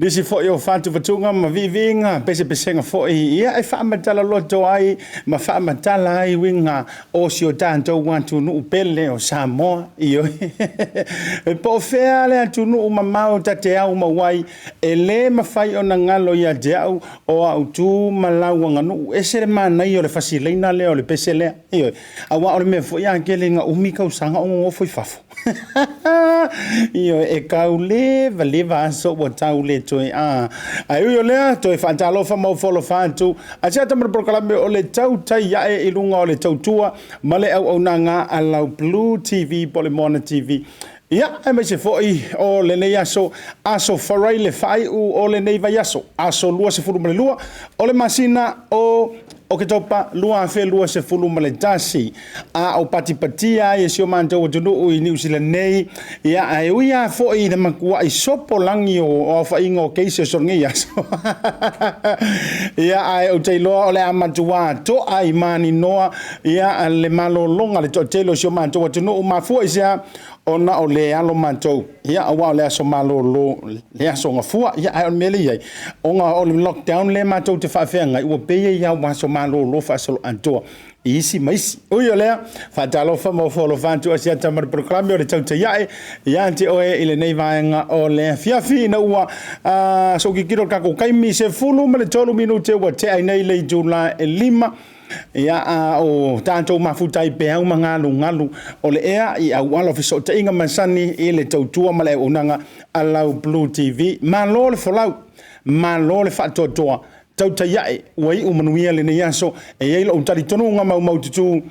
Nisi foi o fatufatuga ma viiviiga, pesepesega foi, ia e faamatala loto ai ma faamatala ai uiga o si o tatou atunuu pele o Samoa. Ioe. E po o fea le atunuu mamao ta te au mau ai, e lē mafai ona galo ia te au o au tu ma lau aganuu. Ese le manaia o le fasilaina lea o le pese lea. Ioe. Aua o le mea foi a kele ina umi tausaga o nonofo i fafo. Ioe, e tau leva leva aso ua tau le toe a. Ae ui o lea, toe faatalofa ma ofo alofa atu. Asiata ma le polokalame o le Tautai Ae i luga o le tautua ma le auaunaga a lau Blue TV po o le Moana TV. Ia, aemaise foi o lenei aso, aso Faraile le faaiu o lenei vaiaso, aso 22 o le masina o Oketopa 2021. A o patipatia ai e si o matou atunuu i Niu Sila nei, ia, ae ui lava foi i le matuai sopolagi o aofaiga o keisi o solenei aso. Ia, ae ou te iloa o le a matua to'a i maninoa ia le malologa le toatele o si o matou atunuu. Mafua i se a? Ona o le alo matou, ia, aua o le aso malolo, le aso gafua, ia, ae o le mea lea e i ai, ona o le lockdown lea matou te faafeagai, ua pei e ia ua aso malolo faasoloatoa i isi ma isi. Ui o lea, faatalofa ma ofo alofa atu Asiata ma le polokalame o le Tautai Ae ia te oe i lenei vaega o le afiafi ina ua soukikilo le tatou taimi 13 minute ua tea ai nei le itula e 5. Ia, a o tatou mafuta ai peau ma galugalu o le ea i auala o fesootaiga masani i le tautua ma le auaunaga a lau Blue TV. Malo le folau, malo le faatoatoa, tautai ae, ua iu manuia lenei aso. E i ai lou talitonuga maumaututu,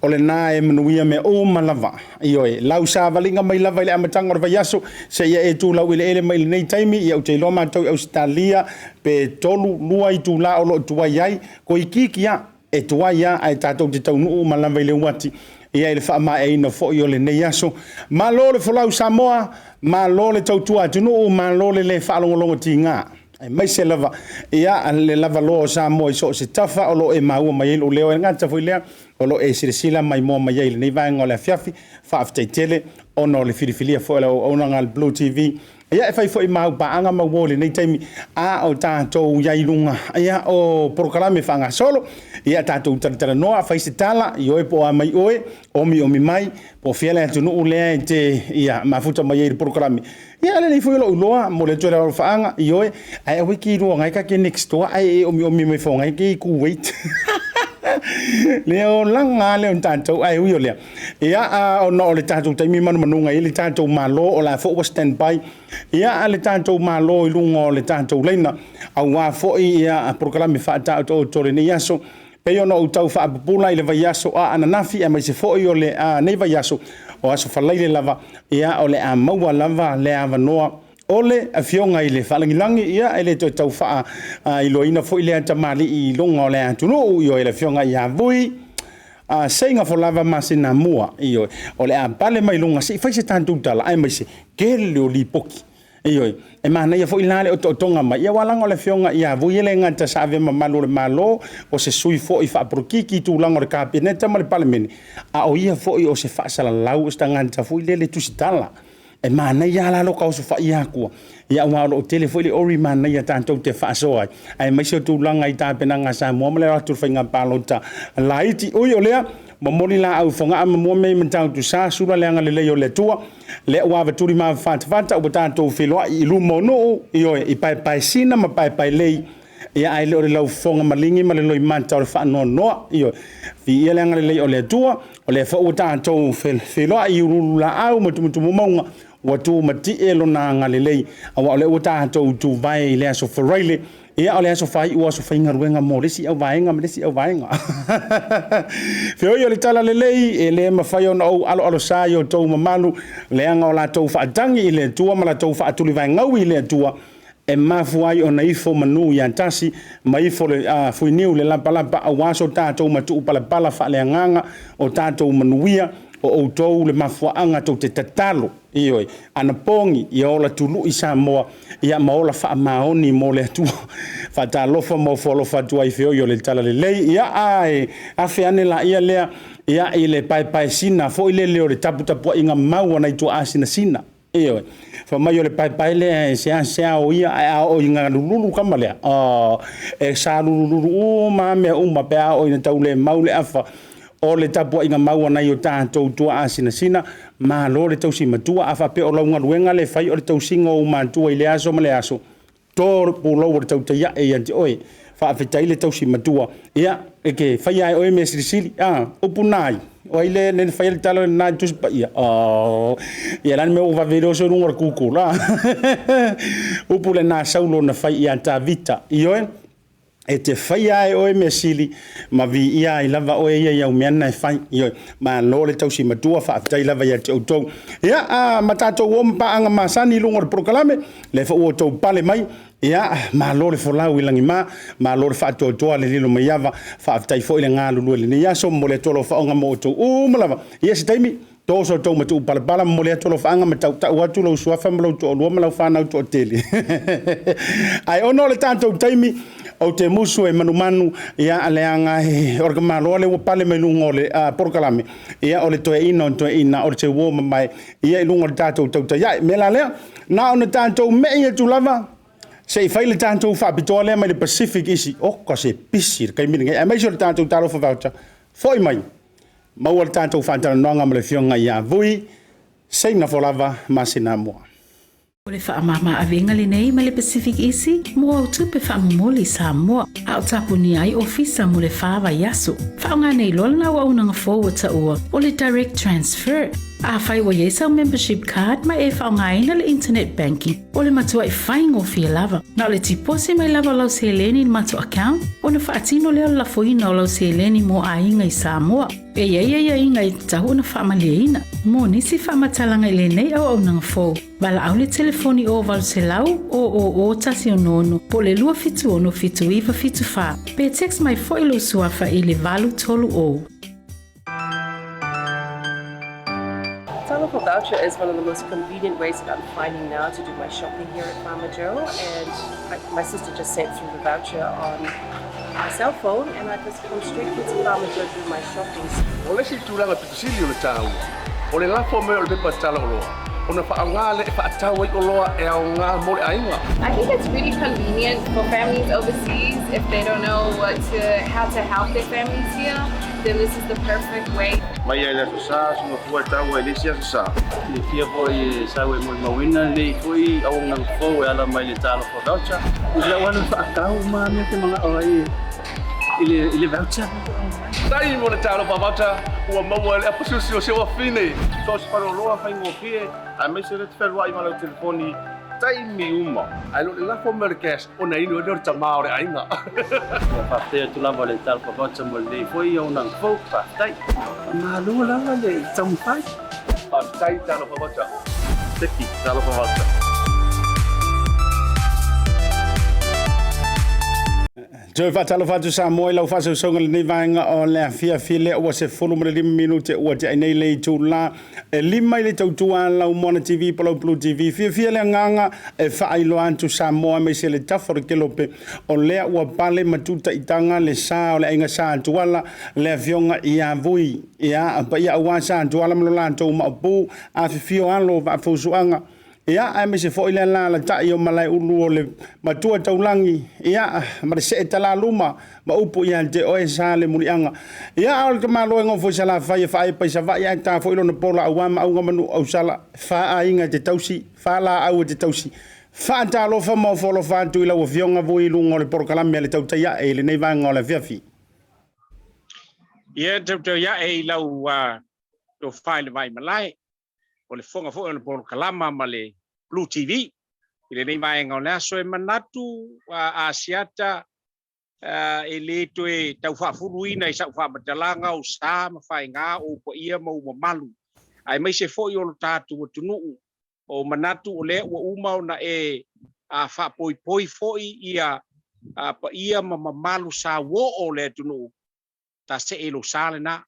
o lena e manuia mea uma lava. Ioe, lau savaliga mai lava i le amataga o le vaiaso, seia e tulau eleele mai lenei taimi, ia ou te iloa matou i Ausetalia, pe 3, 2 itula o lo o tuai ai, toeitiiti lava, e tuai lava ae tatou te taunuu uma lava i le uati, ia i le faamaeaina foi o lenei aso. Malo le folau Samoa, malo le tautua atunuu, malo le le faalogologo tiga. Aemaise lava ia le lavaloa o Samoa i so o se tafa o lo o e maua mai ai lou leo. E le gata foi lea, o lo o e silasila maimoa mai ai i lenei vaega o le afiafi. Faafetai tele ona o le filifilia foi o le auaunaga a le Blue TV. Ia, e fai foi ma au paaga ma uo i lenei taimi a o tatou i ai i luga, ia, o polokalame faagasolo. Ia, tatou talatalanoa, fai se tala, ioe po o a mai oe, omiomi mai, po o fea le atunuu lea e te, ia, mafuta mai ai i le polokalame. Ia, a lelei foi o lou iloa, momoli atu le alofaaga, ioe, ae aua e te iloa na e ta te next door ae e omiomi mai fua na e te i Kuwait. Le olaga lava lea o tatou, ae ui o lea, ia, ona o le tatou taimi manumanuga i le tatou Malo, o la foi ua stand by, ia, le tatou Malo i luga o le tatou laina, aua foi, ia, polokalame faataotooto o lenei aso, pei ona ou tau faapupula i le vaiaso a ananafi, aemaise foi o le nei vaiaso, o aso Faraile lava, ia, o le a maua lava le avanoa o le Afioga i le Faalagilagi, ia, e le toe tau faailoaina foi lea tamalii i luga o le atunuu, ioe, le Afioga ia Vui Seiga Folava Masinamua, ioe, o le a pale mai luga se i fai se tatou tala, aemaise tele o lipoti. Ioe, e manaia foi la le otootoga mai, ia aua leaga o le Afioga ia Vui e le gata sa avea ma malu o le Malo, o se sui foi faapolokiki i tulaga o le Kapeneta ma le Palemene, a o ia foi o se faasalalau, o se tagata foi lele tusitala. E manaia lava la lota osofaia atua, ia, aua o lo o tele foi le ori manaia tatou te faasoa ai, aemaise o tulaga i tapenaga a Samoa ma le alo atu o le faiga palota laiti. Ui o lea, momoli laau i Fogaa ma mua mea i Matautu sa, sula le agalelei o le Atua, lea ua avatuli ma avafatafata, ua tatou feiloai i luma o nuu, ioe, i paepaesina ma paepaelei, ia, ae le o le laufofoga maligi ma le loimata o le faanoanoa. Ioe, viia le agalelei o le Atua, o lea foi ua tatou feiloai i uluululaau ma tumutumu mauga, ua tumatie lona agalelei, aua o lea ua tatou tuvae i le aso Faraile, ia, o le aso faaiu o aso faigaluega mo le isi auvaega ma le isi auvaega. Feoi o le tala lelei, e le mafai ona ou aloalosa i outou mamalu, leaga o latou faatagi i le Atua ma latou faatulivaegaui i le Atua, e mafua ai ona ifo manu ia tasi ma ifo le fuiniu le lapalapa, aua so tatou matuu palapala faaleagaga o tatou manuia. O outou le mafuaaga tou te tatalo, ioe, anapogi ia ola tului Samoa, ia ma ola faamaoni mo le Atua. Faatalofa ma ofo alofa atu ai feoi o le tala lelei. Ia, ae afe ane laia lea, ia, i le paepaesina foi lele o le taputapuaiga mau a nai tuaa sinasina. Ioe, fai mai o le paepae lea e seasea o ia, ae a oo ina lululu kama lea, e salululu uma lava mea uma pe a oo ina taulemau le afa o le tapuaiga mau a nai o tatou tuaa sinasina. Malo le tausi matua. A faapea o lau galuega lea e fai o le tausiga o ou matua i lea aso ma lea aso, to le pulou o le tautai ae ia te oe. Faafetai le tausi matua. Ia, e te faia e oe mea silisili. A, upu na ai. O ai le le faia le tala lena i Tusi Paia? Oh, ia la le mea ua vave le oso i luga o le Google. A. Upu lena Saulo na fai ia Tavita. Ioe, e te faia e oe mea sili ma viia ai lava oe ia i au mea na e fai. Ioe, malo le tausi matua, faafetai lava ia te outou. Ia, a, ma tatou o ma paaga masani i luga o le polokalame, lea foi ua outou pale mai, ia, malo le folau i lagima, malo le faatoatoa le lilo mai ava, faafetai foi le galulue i lenei aso, momoli atu alofaaga mo outou uma lava. Ia, se taimi, to so outou matuu palapala, momoli atu alofaaga ma tautau atu lou suafa ma lou toalua ma lau fanau toatele. Ae ona o le tatou taimi, ou te musu e manumanu, ia, leaga o le tamaloa lea ua pale mai luga o le polokalame, ia, o le toeaina o le toeaina, o le teuo mamae, ia, i luga o le tatou tautai ae. Me la lea, na ona tatou mei atu lava, se i fai le tatou faapitoa lea mai le Pacific isi, oka se pisi le taimi lenei, aemaise o le tatou talofa voucher, foi mai, maua le tatou faatalanoaga ma le Afioga ia Vui Seina Folava Masinamua. O le faamama-avega lenei mai le Pacific Easy mo au tupe faamomoli i Samoa, a o tapunia ai ofisa mo le fa vaiaso. Faaaoga nei loa lena auaunaga fou ua taua o le Direct Transfer. Afai ua i ai sau membership card ma e faaaogaina le internet banking, o le matuai faigofie lava. Na o le tiposi mai lava o lau seleni i le matou account ona faatino lea o le lafoina o lau seleni mo aiga i Samoa. E i ai aiaiga e tatau ona faamalieina. Mo nisi faamatalaga i lenei auaunaga fou, valaau le telefoni o 800 000 166 po o le 276 7974 pe text mai foi lou suafa i le 830. Talofa Voucher is one of the most convenient ways that I'm finding now to do my shopping here at Farmer Joe, and my sister just sent through the voucher on my cell phone, and I just come straight here to Farmer Joe to do my shopping. O le isi tulaga pito sili o le taua, o le lafo mai o le pepa tala oloa. Ona faaaoga lea e faatau ai oloa e aoga mo le aiga. I think it's really convenient for families overseas if they don't know what to how to help their families here, then this is the perfect way. Mai lava i le Aso Sa, se mafua e tau ai i le isi Aso Sa. Silafia foi e sau e molimauina lenei foi auaunaga fou e ala mai le Talofa Voucher. I lau alu faatau ma mea te manao ai i le voucher. Tai mo le Talofa Voucher ua maua e le apasusi o si ou afine. So o se faleoloa faigofie aemaise lea te fealuai ma lau telefoni taimi uma. Ae le o le lafo mai o le cash ona inu ai lea o le tama o le aiga. Ua faafetai atu lava le Talofa Voucher mo lenei foi auaunaga fou. Faafetai. Faamalo lava le taumafai. Faafetai Talofa Voucher. Seki Talofa Voucher. Toe faatalofa atu Samoa i lau faasausauga i lenei vaega o le afiafi lea ua 15 minute ua tea ai nei le itula e 5 i le tautua a lau Moana TV po lau Blue TV. Fiafia le agaga e faailoa atu Samoa aemaise le tafa o le kelope o lea ua pale ma tutaitaga le sa o le aiga Sa Tuala le afioga ia Vui ia paia aua Sa Tuala ma lo latou maopu afifio alo o Vaafousuaga Ia, aemaise foi le alaalatai o Malaeulu o le Matua Taulagi, ia, ma le see talaluma ma upu ia te oe sa le muliaga. Ia, a o le tamaloa e gofo i Salafai e faaepa i Savaii ae ta foi lona pola aua Maauga ma Nuuausala, fa aiga e te tausi, fa laau e te tausi. Faatalofa ma ofo alofa atu i lau Afioga Vui i luga o le polokalame a le Tautai Ae i lenei vaega o le afiafi. Ia, Tautai Ae i lau tofa i le Vaimalae, o le fofoga foi o le polokalama ma le Blue TV i lenei vaega o le aso. E manatu Asiata e le toe tau faafuluina i sau faamatalaga o sa ma faiga o ou paia ma ou mamalu, aemaise foi o lo tatou atunuu. O manatu o lea ua uma ona e faapoipoi foi ia paia ma mamalu sauoo o le atunuu. Ta see i lou sa lena,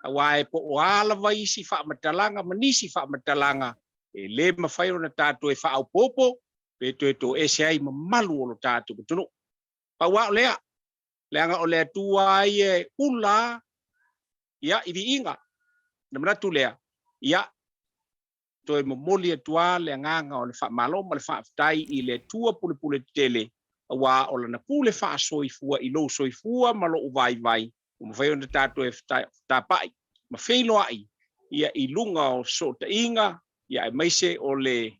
aua e po o a lava isi faamatalaga ma nisi faamatalaga e le mafai ona tatou e faaopoopo pe toe toese ai mamalu o lo tatou atunuu. Pau lava o lea, leaga o le Atua lava ia e ula ia i viiga. Ona manatu lea, ia, toe momoli atu lava le agaga o le faamalo ma le faafetai i le Atua pulepule tetele, aua o Lana pule faasoifua i lou soifua ma lou vaivai, ua mafai ona tatou e fetapai ma feiloai ia i luga o fesootaiga, ia aemaise o le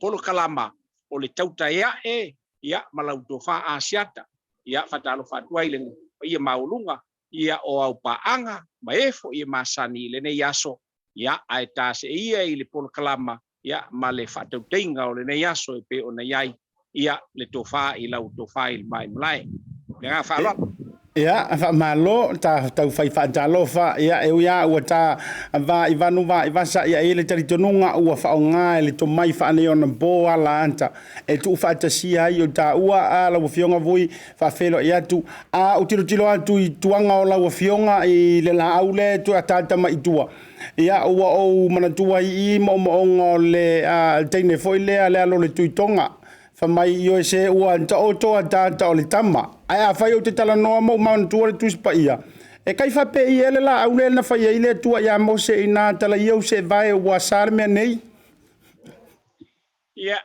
polokalama o le tautai ae ia ma lau tofa Asiata. Ia faatalofa atu ai i le paia maualuga ia o au paaga ma e foi e masani i lenei aso, ia, ae ta see ia i le polokalama, ia, ma le faatautaiga o lenei aso e pei ona i ai, ia, le tofa i lau tofa i le Maimalae. Le agaga faaaloalo. Ia, faamalo, ta taufai faatalofa, ia, e ui lava ua ta va i vanu va i vasa, ia, e i ai le talitonuga ua faaaoga e le tomai faaneionapo ala ata e tuufaatasia ai o taua a lau Afioga Vui faafeiloai atu. A ou tilotilo atu i tuaga o lau Afioga i le laau lea e toe ataata mai i tua, ia ua ou manatua ai i moomooga o le teine foi lea le alo o le Tuitoga, fai mai ioe se ua taoto ataata o le tama. Ae afai ou te talanoa ma ou manatua le Tusi Paia, e kai faapei ea le laau lea na fai ai le Atua ia Mose ina talaia ou seevae ua sa le mea nei? Ia,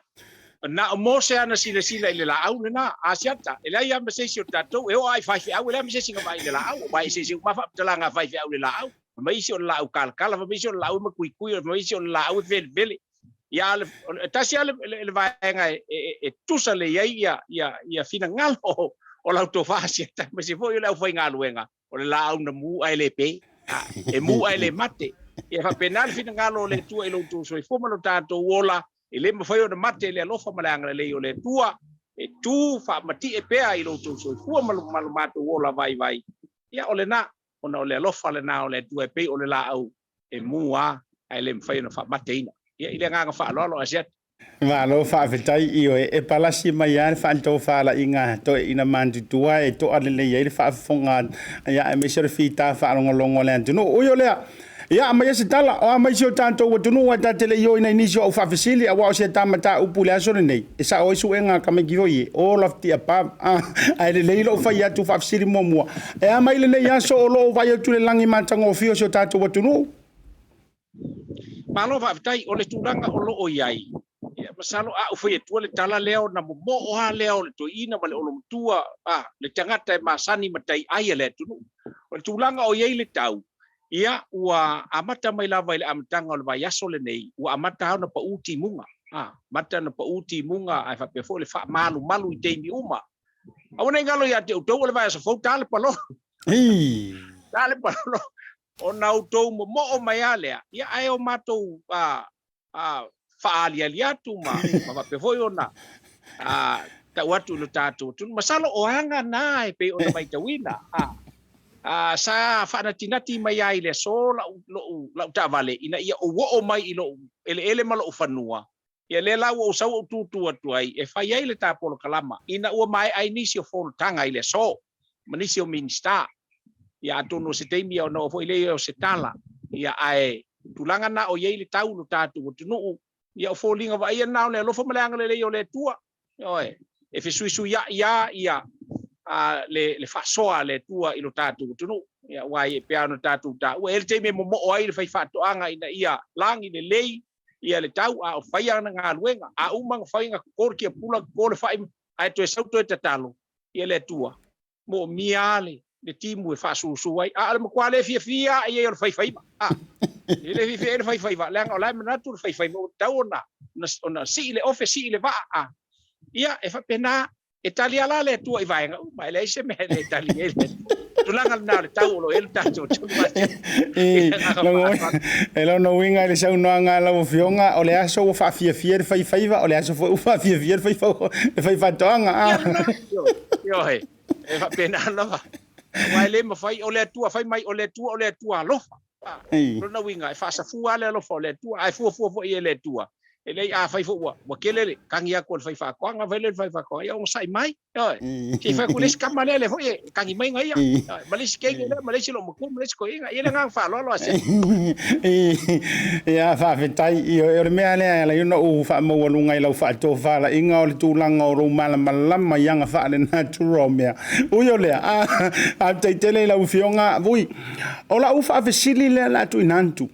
na o Mose ana silasila i le laau lena, Asiata, e leai lava ma se isi o tatou, e oo lava i faifeau, e leai ma se isi na vaai i le laau, aua e eseese uma lava faamatalaga a faifeau i le laau. Fai mai isi o le laau kalakala, fai mai isi o le laau e makuikui, fai mai isi o le laau e velevele. Ia, a o le, e tasi lava le, le vaega e, e, e tusa lelei ai ia, ia, ia finagalo o lau tofa Asiata, aemaise foi o le aufaigaluega, o le laau na mu ae le pe, e mu ae le mate. Ia faapena le finagalo o le Atua i lo outou soifua ma lo tatou ola, e le mafai ona mate le alofa ma le agalelei o le Atua, e tu faamatie pea i lo outou soifua ma lo matou ola vaivai. Ia o lena, ona o le alofa lena o le Atua e pei o le laau e mu lava ae le mafai ona faamateina. Ia i le agaga faaaloalo Asiata. Malo faafetai ioe e palasi mai lava le faatofalaiga toeaina matutua e toa lelei ai le faafofoga ia aemaise o le fita faalogologo a le atunuu. Ui o lea, ia aumaia se tala, o a mai si o tatou atunuu ae ta te le i o ina i nisi o au faafesili aua o si a ta mataupu i le aso lenei, e sao ai suega a tamaiti foi e, all of the above, a, ae lelei lou fai atu faafesili muamua. E a mai lenei aso o lo o vaai atu i le lagi matagofie o si o tatou atunuu? Malo faafetai, o le tulaga o lo o i ai, ia, masalo a ou fai atua le tala lea ona momoo lava lea o le toeaina ma le olomatua, a, le tagata e masani ma taiai a le atunuu. O le tulaga o i ai le tau, ia, ua amata mai lava i le amataga o le vaiaso lenei, ua amata lava ona pau timuga, a, amata ona pau timuga ae faapea foi le faamalumalu i taimi uma. Aua ne i galo ia te outou o le vaiaso fou ta le palolo. Ta le palolo. Ona outou momoo mai lava lea, ia ae o matou a, a, faaaliali atu ma, ma faapea foi ona a, tau atu i lo tatou atunuu. Masalo o aga na e pei ona matauina. A, a, sa faanatinati mai lava i le aso lau, lou, lau taavale ina ia ou oo mai i lou eleele ma lou fanua. Ia lea la ua ou sau ou tūtū atu ai e fai ai le ta polokalama ina ua maea ai nisi o fonotaga i le aso ma nisi o Minisita. Ia atonu o se taimi ona oo foi lea o se tala. Ia ae tulaga na o i ai le tau i lo tatou atunuu, ia o foliga vaaia na o le alofa ma le agalelei o le Atua. Ioe, e fesuisuia'i lava ia a, le, le faasoa a le Atua i lo tatou atunuu. Ia aua e pei lava ona tatou taua, e i ai le taimi e momoo ai le faifaatoaga ina ia lagi lelei ia le tau, a o fai ana galuega, a uma ona fai ona toto le tiapula, toto le fai, ae toe sau toe tatalo ia le Atua, moomia lava le, le timu e faasusu ai. A o le matua le fiafia lava i ai o le faifaiva. A, e le fiafia ai le faifaiva, leaga o la e manatu le faifaiva ua tatau ona, ona, ona sii le ofe, sii le vaa. A, ia, e faapena, E tali lava la le Atua i vaega uma, e leai se mea e le tali ai le Atua. Tulaga lena o le tau o lo o i ai le tatou atunuu. E lona uiga i le saunoaga a lau Afioga, o le aso ua faafiafia le faifaiva, o le aso foi ua faafiafia le faifaatoaga. Ioe, e faapena lava. Aua e le mafai, o le Atua, fai mai o le Atua o le Atua alofa. Lona uiga, e faasafua lava le alofa o le Atua, ae fuafua foi e le Atua. E leai, afai foi ua, ua tele le tagi atu a le faifaatoaga, fai lea le faifaatoaga, ia onosai mai, ioe. Se i fai atu le isi tama lea, lea foi e tagi mai na ia, ioe, ma le isi teine lea, ma le isi loomatua, ma le isi toeaina. Ia le agaga faaaloalo a se. Ia, faafetai. Ioe, o le mea lea e ala ai ona ou faamaualuga i lau faatofalaiga o le tulaga o lou malamalama i aga faalenatura o mea. Ui o lea, a, faafetai tele i lau Afioga Vui. O lau faafesili lea o le a tuuina atu,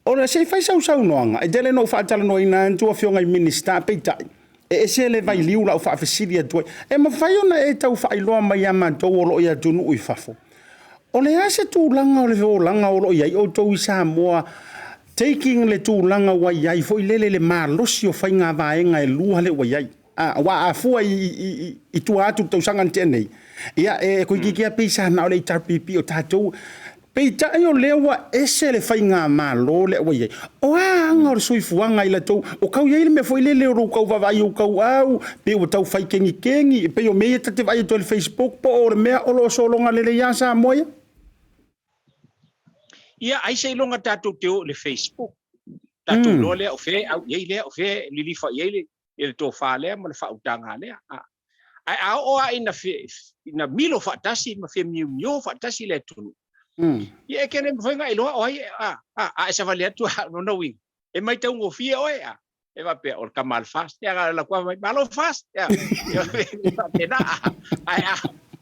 o le se i fai sau saunoaga, e tele ina ou faatalanoaina atu afioga i Minisita, peitai, e ese le vailiu lau faafesili atu ai. E mafai ona e tau faailoa mai ia matou o lo o i atunuu i fafo, o le a se tulaga o le olaga o lo o i ai outou i Samoa, taking le tulaga ua i ai foi lele le malosi o faiga vaega e lua lea ua i ai? Aua a fua i tua atu i le tausaga na tea nei, ia e toeitiiti lava pei sa na o le HRPP o tatou. Peitai o lea ua ese le faigamalo lea ua i ai. O a aga o le soifuaga i latou, o tau i ai le mea foi lele o lou tau vaavaai i ou tauau, pei ua tau fai kenikeni, pei o mea ia ta te vaai atu ai i le Facebook, po o le mea o lo o sologa lelei lava Samoa ia? Ia, ai seiloga tatou te o i le Facebook, tatou iloa lea o fea e au i ai lea, o fea e lilifa i ai le i le tofa lea ma le faautaga lea. Ae a oo lava ina, ina milo faatasi ma femiumio faatasi le atunuu, ia e te le mafai ona e iloa o ai, a, a, a e savali atu a, lona uiga, e maitaugofie oe, a, e faapea, o le tama a le FAST, ia, na alu atu lava fai mai, malo FAST, ia, e faapena, a, ae a,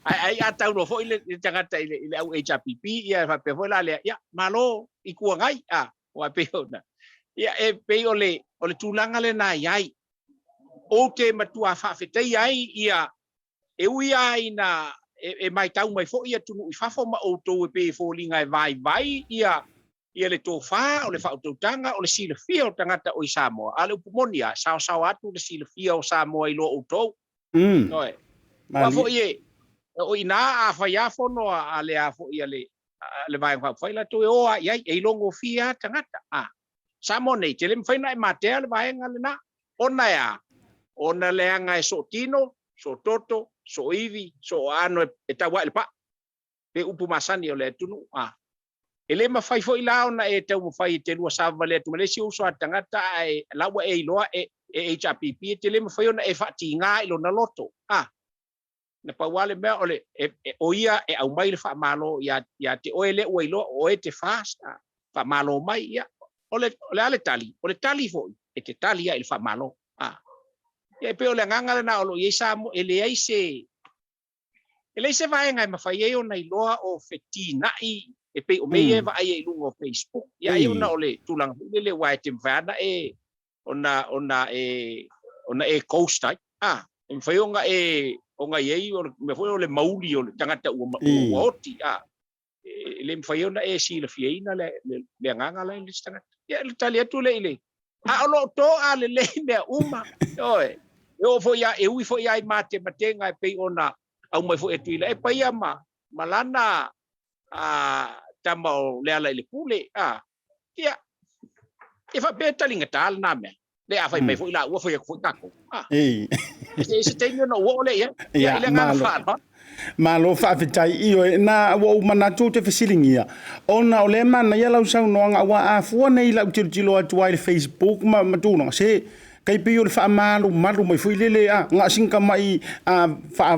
ae ai a tau loa foi le, le tagata i le, i le au HRPP, ia, e faapea foi la lea, ia, malo Itu Agai, a, Aua e pei ona, ia, e pei o le, o le tulaga lena e i ai. Ou te matua faafetaia ai ia, e ui lava ina e, e matau mai foi atunuu i fafo ma outou e pei e foliga e vaivai ia, ia le tofa, o le faautautaga, o le silafia o tagata o i Samoa. A o le upu moni lava, e saosaoa atu le silafia o Samoa i lo outou. Ioe. Aua foi e, o i ina a fai lava fono a le a foi a le, le Vaega Faaupufai latou e o lava i ai, e ilogofie lava tagata. A, Samoa nei, te le mafai ona e matea le vaega lena. Ona e a? Ona leaga e sootino, soototo, sooivi, sooaano e tau ae le paa, pe upu masani o le atunuu. A, e le mafai foi la ona e taumafai e te lua savavale atu ma le isi uso a tagata ae la ua e iloa e, e HRPP e te le mafai ona e faatiga i lona loto. A, Na pau lava le mea o le, e, e, o ia e aumai le faamalo ia, ia te oe lea ua iloa o oe te FAST, a, faamalo mai, ia, o le, o le a le tali? O le tali foi, e te tali lava i le faamalo. A. Ia, e pei o le agaga lena o lo o i ai Samoa, e leai se, e leai se vaega e mafai ai ona iloa o feteenai. E pei o mea ia e vaai ai i luga o Facebook. Ia ai ona o le tulaga foi lele aua e te mafai lava ona e ona ona e ona e ghost ai. A, e mafai ona e ona i ai o le mea foi o le mauli o le tagata ua ua oti. A, e le mafai ona e silafiaina le le agaga la i le isi tagata. Ia le tali atu lea i le a o lo o toa lelei mea uma. Ioe. E oo foi a e ui foi lava i matematega e pei ona aumai foi e Tuilaepa e paia ma ma lana a tama o Lealailepule a ia e faapea e taligata lena mea le a fai mai foi la ua fai atu foi tatou a Ei. Se se taimi ona ou oo lea i ai. Ia, i le agaga faaaloalo. Malo faafetai. Ioe, na ua ou manatu ou te fesiligia, ona o lea e manaia lau saunoaga, aua a fua nei i lau tilotilo atu ai i le Facebook ma, ma tulaga, se tai pei o le faamalumalu mai foi lele, a, na o sina tamai a,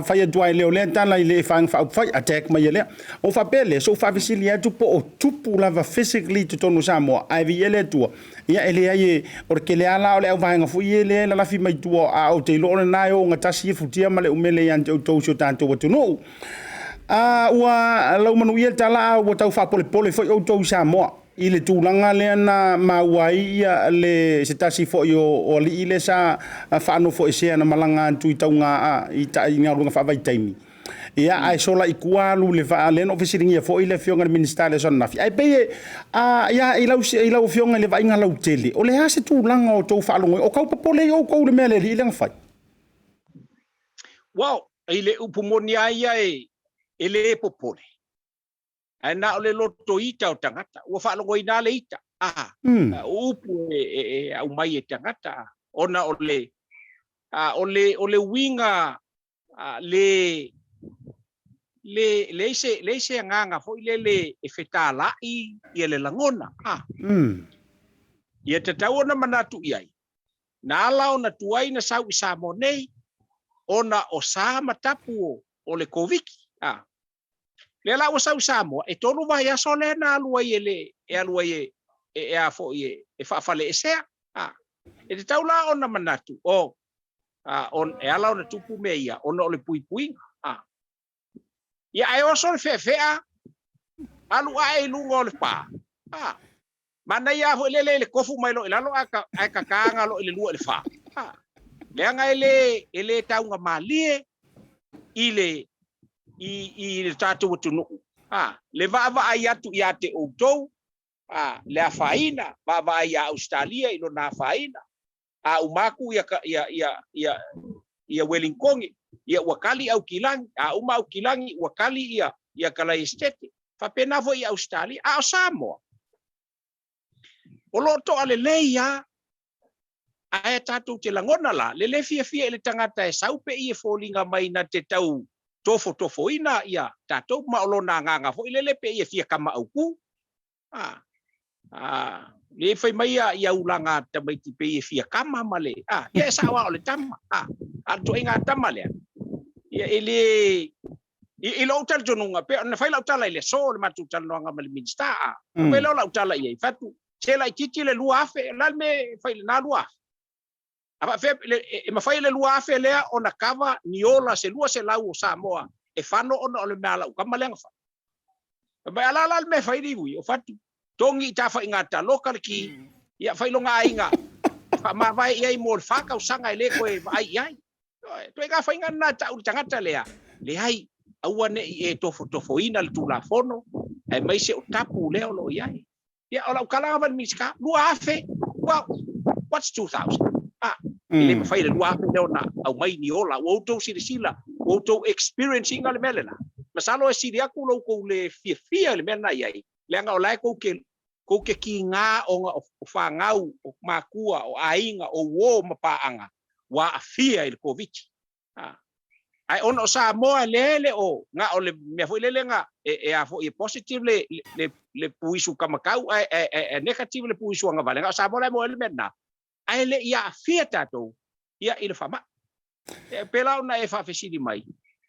fai atu ai lea o lea tala i le Vaega Faaupufai, attack mai e lea. Ou faapea lea, se ou faafesili atu po o tupu lava physically i totonu o Samoa, ae viia le Atua, Ia, e leai e, o le tele lava la o le auvaega foi ia lea e lalafi mai tua, a ou te iloa o lena e ogatasi ia futia ma le umele ia te outou i si o tatou atunuu. A, ua laumanuia le tala a ua tau faapolepole foi outou i Samoa i le tulaga lea na maua ai ia le, se tasi foi o, o alii lea sa faanofoesea na malaga atu i tauga a, i, i galuega faavaitaimi. Ia, ae sola i tua alu le vaa, lea na ou fesiligia foi le Afioga i le Minisita i le aso ananafi. Ae pei e, a, ia, i lau, i lau Afioga i le vaaiga lautele, o le a se tulaga o tou faalogo, o tau popole ai outou i le mea a le alii lea na fai? Well, i le upu moni lava ia e, e le popole, ae na o le loto ita o tagata. Ua faalogoina lava le ita, a, o upu e, e, e aumai e tagata, a, ona o le, a, o le, o le uiga le, le, leai se, leai se agaga foi lele e fetala'i ia le lagona, a. Ia tatau ona manatu i ai, na ala ona tuai na sau i Samoa nei, ona o sa ma tapu o, o le Koviki, a. Lea la ua sau i Samoa, e tolu vaiaso lea na alu ai e le, e alu ai e, e, e a foi e, e faafaleesea, a. E tatau la ona manatu, o, a, on, e ala ona tupu mea ia, ona o le puipuiga. A. Ia, ae oso le feafea, alu ae i luga o le pā. A. Manaia lava foi lele i le kofu mai loa i lalo ae, ka, ae kakaga loa i le lua i le whā. A. Leaga e le, e le taugamalie i le, i, i le tatou atunuu. A. Le vaavaai atu ia te outou, a, le afaina, vaavaai ia Ausetalia i lona afaina, a uma atu ia ia ia ia ia Welinkoni, ia ua kali Aukilani, a uma Aukilani ua kali ia ia Kalaesetete. Faapena foi i Ausetalia, a o Samoa, o lo o toa lelei lava, ae tatou te lagona la le le fiafia i le tagata e sau pe i e foliga mai na te tau tofotofoina ia tatou, ma o lona agaga foi lele pe i e fia kamaʻauku. A, a, le fai mai ia, ia ulaga a tamaiti pei e fia kama ma le, a, ia e sao lava o le tama, a, a o le ituaiga tama lea, ia e le, i, i lou talitonuga, pei ona fai lau tala i le aso o le matou talanoaga ma le Minisita, a, mm. fai lea o lau tala i ai, fai atu, se laitiiti le 2000, o le a le mea e fai i lena 2000? A faapefea, e mafai e le 2000 lea ona kava ni ola se 200 o Samoa e fano ona o le mea a lau tama lea na fai. Fai mai, a la la le mea e fai Liui, o fatu, togi i tafaiga taloka le ki, ia fai lona aiga e faamavae i ai mo le fa tausaga e le toe vaai i ai. Ituaiga faiga lena e tau i le tagata lea, leai, aua ne i e tofotofoina le Tulafono, aemaise o tapu lea o lo o i ai. Ia, o lau tala lava i le Minisita, 2000, well, what's 2000? Ah, e le mafai e le 2000 lea ona aumai ni ola. Ua outou silasila, ua outou experience ina le mea lena. Masalo e sili atu lo outou le fiafia i le mea lena i ai, leaga o la e kou te, kou te kīgā ona o fanau, o makua, o aiga, o uō ma paaga ua aafia i le Koviti. A. Ae ona o Samoa lea e le o, na o le mea foi lele na, e, e a foi e positive le, le, le puisu kamakau ae, ae, ae, ae negative le puisu agavale. Na o Samoa la e maua ai le mea lena. Ae le i aafia tatou ia i le faamai. E pēlā ona e faafesili mai,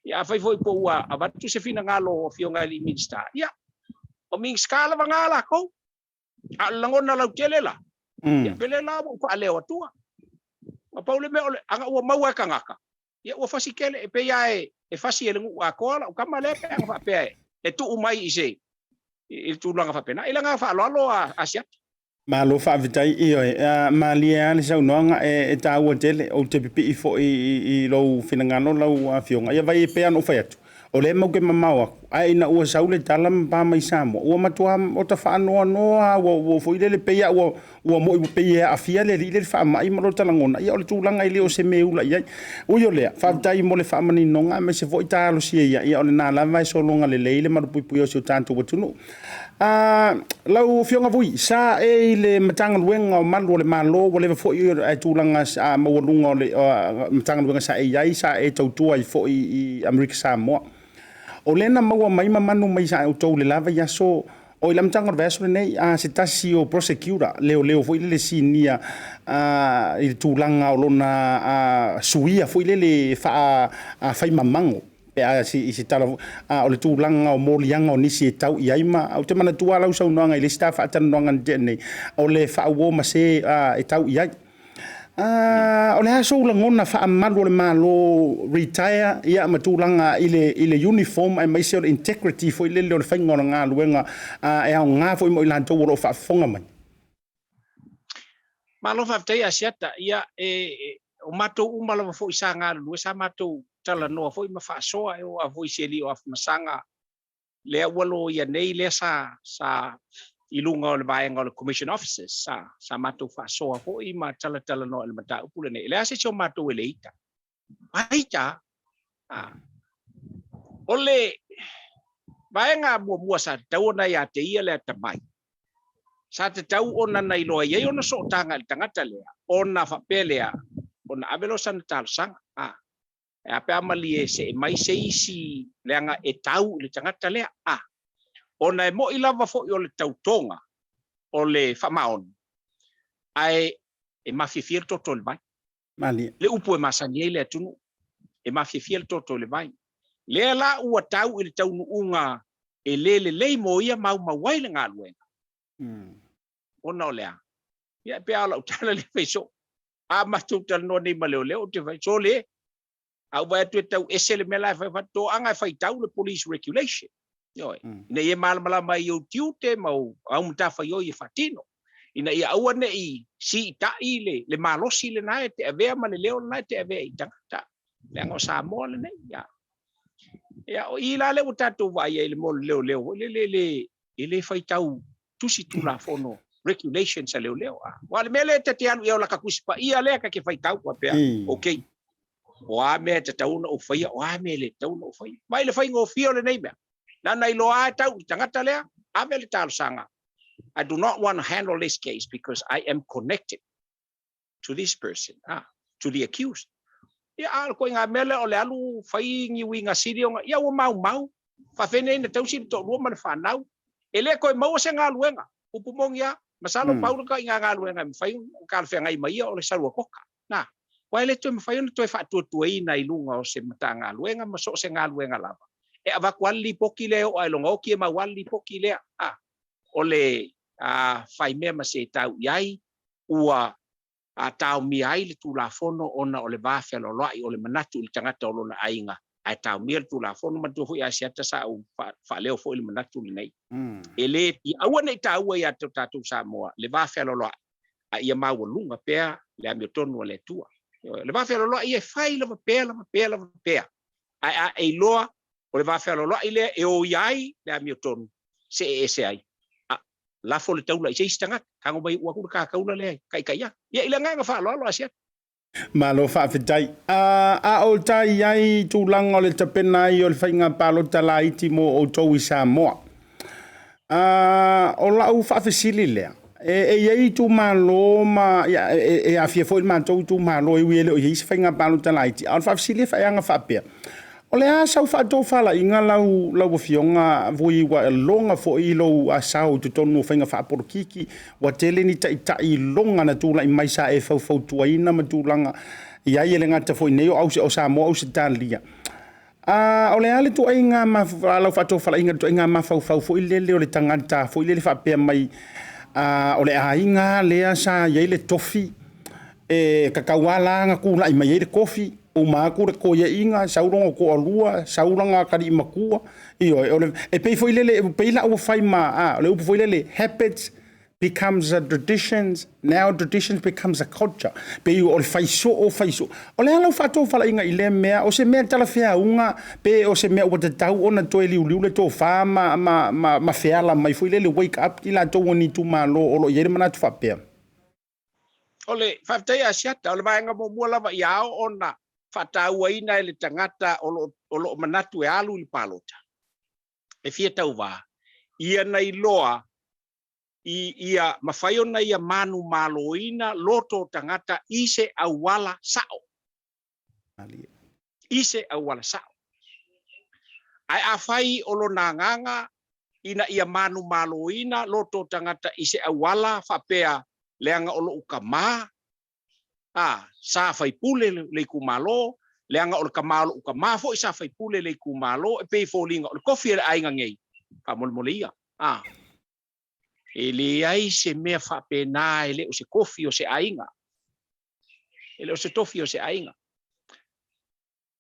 ia afai foi po ua avatu se finagalo o Afioga i alii Minisita, ia, o Minisita lava na lakou. A o le lagona lautele la, ia pele la ua ou faaleo atua. Na pau le mea o le, ana ua maua e kanaka, ia ua fasi kele, e pei lava e, e fasi e le nuu atoa lau tama lea pe ana faapea e, e tuu mai i se, i le tulaga faapena. I le agaga faaaloalo a Asiata. Malo faafetai, ioe, malie lava le saunoaga e taua tele, ou te pipii foi i lou finagalo lau Afioga. Ia vai e pei lava ona ou fai atu, o lea matou te mamao atu, ae ina ua sau le tala ma pa mai Samoa, ua matua ota faanoanoa lava, ua foi lele pei lava ua moi ua pei e aafia le alii lea i le faamai ma lota lagona, ia o le tulaga e le o se mea e ula i ai. Ui o lea, faafetai mo le faamaninoga aemaise foi talosia ia, ia o lena lava e sologa lelei le malupuipuia o si o tatou atunuu. Lau Afioga Vui, sa e i le Matagaluega o Malu o le Malo, ua leva foi ae tulaga maualuga o le Matagaluega sa e i ai, sa e tautua ai foi i Amerika Samoa. O lea na maua mai ma manu mai ia outou i le la vaiaso, o i le amataga o le vaiaso lenei, se tasi o prosecutor, leoleo foi lele sinia i le tulaga o lona suia foi lele faa-faimamago pe a i se tala, o le tulaga o moliaga o nisi e tau i ai ma ou te manatua lau saunoaga i le isi ta faatalanoaga na tea nei, o le faauo ma se e tau i ai. O le a sou lagona faamalu o le Malo retire ia ma tulaga i le uniform aemaise o le integrity foi lele o le faiga o le galuega e aoga foi mo i latou o lo o faafofoga mai? Malo faafetai Asiata. Ia, e, o matou uma lava foi sa galulue, sa matou talanoa foi ma faasoa, e oo lava foi i se alii o Afamasaga, lea ua loia nei, lea sa, sa i luga o le vaega o le Commission Officers, sa, sa matou faasoa foi ma talatalanoa i le mataupu lenei. E leai se isi o matou e le ita. Aita, a, o le vaega muamua sa tatau ona ia te ia le atamai, sa tatau ona na iloa i ai ona sootaga i le tagata lea, ona faapea lea, ona ave lea o sana talosaga. A, e a pe a malie see mai se isi leaga e tau i le tagata lea. A, ona e mo'i lava foi o le tautoga o le faamaoni, ae e mafiafia le toto i le vai. Malie. Le upu e masani ai le atunuu, e mafiafia le toto i le vai. Lea la ua tau i le taunuuga e le lelei mo ia maumau ai le galuega. Ona o le a? Ia, e pei lava o lau tala lea e fai soo. A matou talanoa nei ma leoleo, ou te fai, sole, a ou vaai atu e tau ese le mea la e fai, fai, toaga e faitau le police regulation. Ioe. Ina ia malamalama ai i ou tiute ma ou au matafaioi e faatino. Ina ia aua ne i siitai le, le malosi lena e te avea ma le leo lena e te avea i tagata. Leaga o Samoa lenei. Ia, ia o i la lea ua tatou vaai ai i le mea o le leoleo foi lele e le, e le faitau tusi tulafono regulations a leoleo. Aua o le mea lea ta te alu i ai o laka tusi paia lea ta te faitau faapea, okay, o a mea e tatau ona ou faia, o a mea e le tatau ona ou faia. Mai le faigofie o lenei mea. Lana iloa lava e tau i le tagata lea, ave le talosaga. I do not want to handle this case because I am connected to this person, ah, to the accused. Ia, a o le koiga mea lea o le alu fai ni uiga sili ona, ia ua maumau, faafenei na tausi le toalua ma le fanau, e le toe maua se galuega, upu moni lava, masalo pau le ituaiga galuega e mafai ona talafeagai ma ia o le salua koka. Na, aua e le toe mafai ona toe faatuatuaina i luga o se Matagaluega ma so o se galuega lava, e avatu lava le lipoti lea e oo lava i lona oti e mau lava le lipoti lea, a, o le a fai mea ma se tau i ai, ua a taomia ai le Tulafono ona o le va fealoaloai o le manatu i le tagata o lona aiga, ae taomia le Tulafono. Manatua foi Asiata sa ou faaleo foi le manatu lenei, e le, ia aua ne i taua ia te tatou Samoa le va fealoaloai, a ia maualuga pea le amiotonu a le Atua. O le va fealoaloai ia e fai lava pea lava pea lava pea, ae a e iloa o le va fealoaloai lea e oia ai le amiotonu, see ese ai, a lafo le taula i se isi tagata, tago mai uu atu le ta taula lea e taitai atu. Ia, i le agaga faaaloalo Asiata. Malo faafetai. A o tai i ai tulaga o le tapena ai o le faiga palota laiti mo outou i Samoa. O lau faafesili lea, e i ai itumalo ma, ia, e aafia foi le matou itumalo e ui e le o i ai se faiga palota laiti, a o le faafesili e faiaga faapea, O le a sau faatofalaiga lau lau Afioga Vui ua loga foi lou sao i totonu o faiga faapolokiki, ua tele ni taitai loga na tulai mai sa e faufautuaina ma tulaga i ai e le gata foi nei o o Samoa Ausetalia. A o le a le tuaiga lau faatofalaiga le tuaiga mafaufau foi lele o le tagata foi lele faapea mai a, o le aiga lea sa i ai le tofi e tatau lava la ona tulai mai ai le tofi. Uma atu le toeaiina, sau lona toalua, sau lana atalii matua, ioe, o le, e pei foi lele, e pei la ua fai ma, a, o le upu foi lele, habits becomes a traditions, now traditions becomes a culture. Pei o le fai soo, fai soo. O le a lau faatofalaiga i lea mea, o se mea talafeauga, pe o se mea ua tatau ona toe liuliu le tofa ma, ma, ma, ma feala mai foi lele, wake up i latou o ni itumalo o lo o i ai le manatu faapea. O le faafetai Asiata, o le vaega muamua lava ia ao ona faatauaina e le tagata o lo, o lo o manatu e alu i le palota, e fia tauvā, ia na iloa i ia mafai ona ia manumaloina loto o tagata i se auala sa'o. I se auala sa'o. Ae afai o lona agaga ina ia manumaloina loto o tagata i se auala faapea leaga o lo'u kamā, a, sa faipule le itumalo, leaga o le kamā o lo'u kamā foi sa faipule le itumalo, e pei e foliga o le tofi a le aiga nei, faamolemole ia, a. E leai se mea faapena e le o se tofi o se aiga. E le o se tofi o se aiga.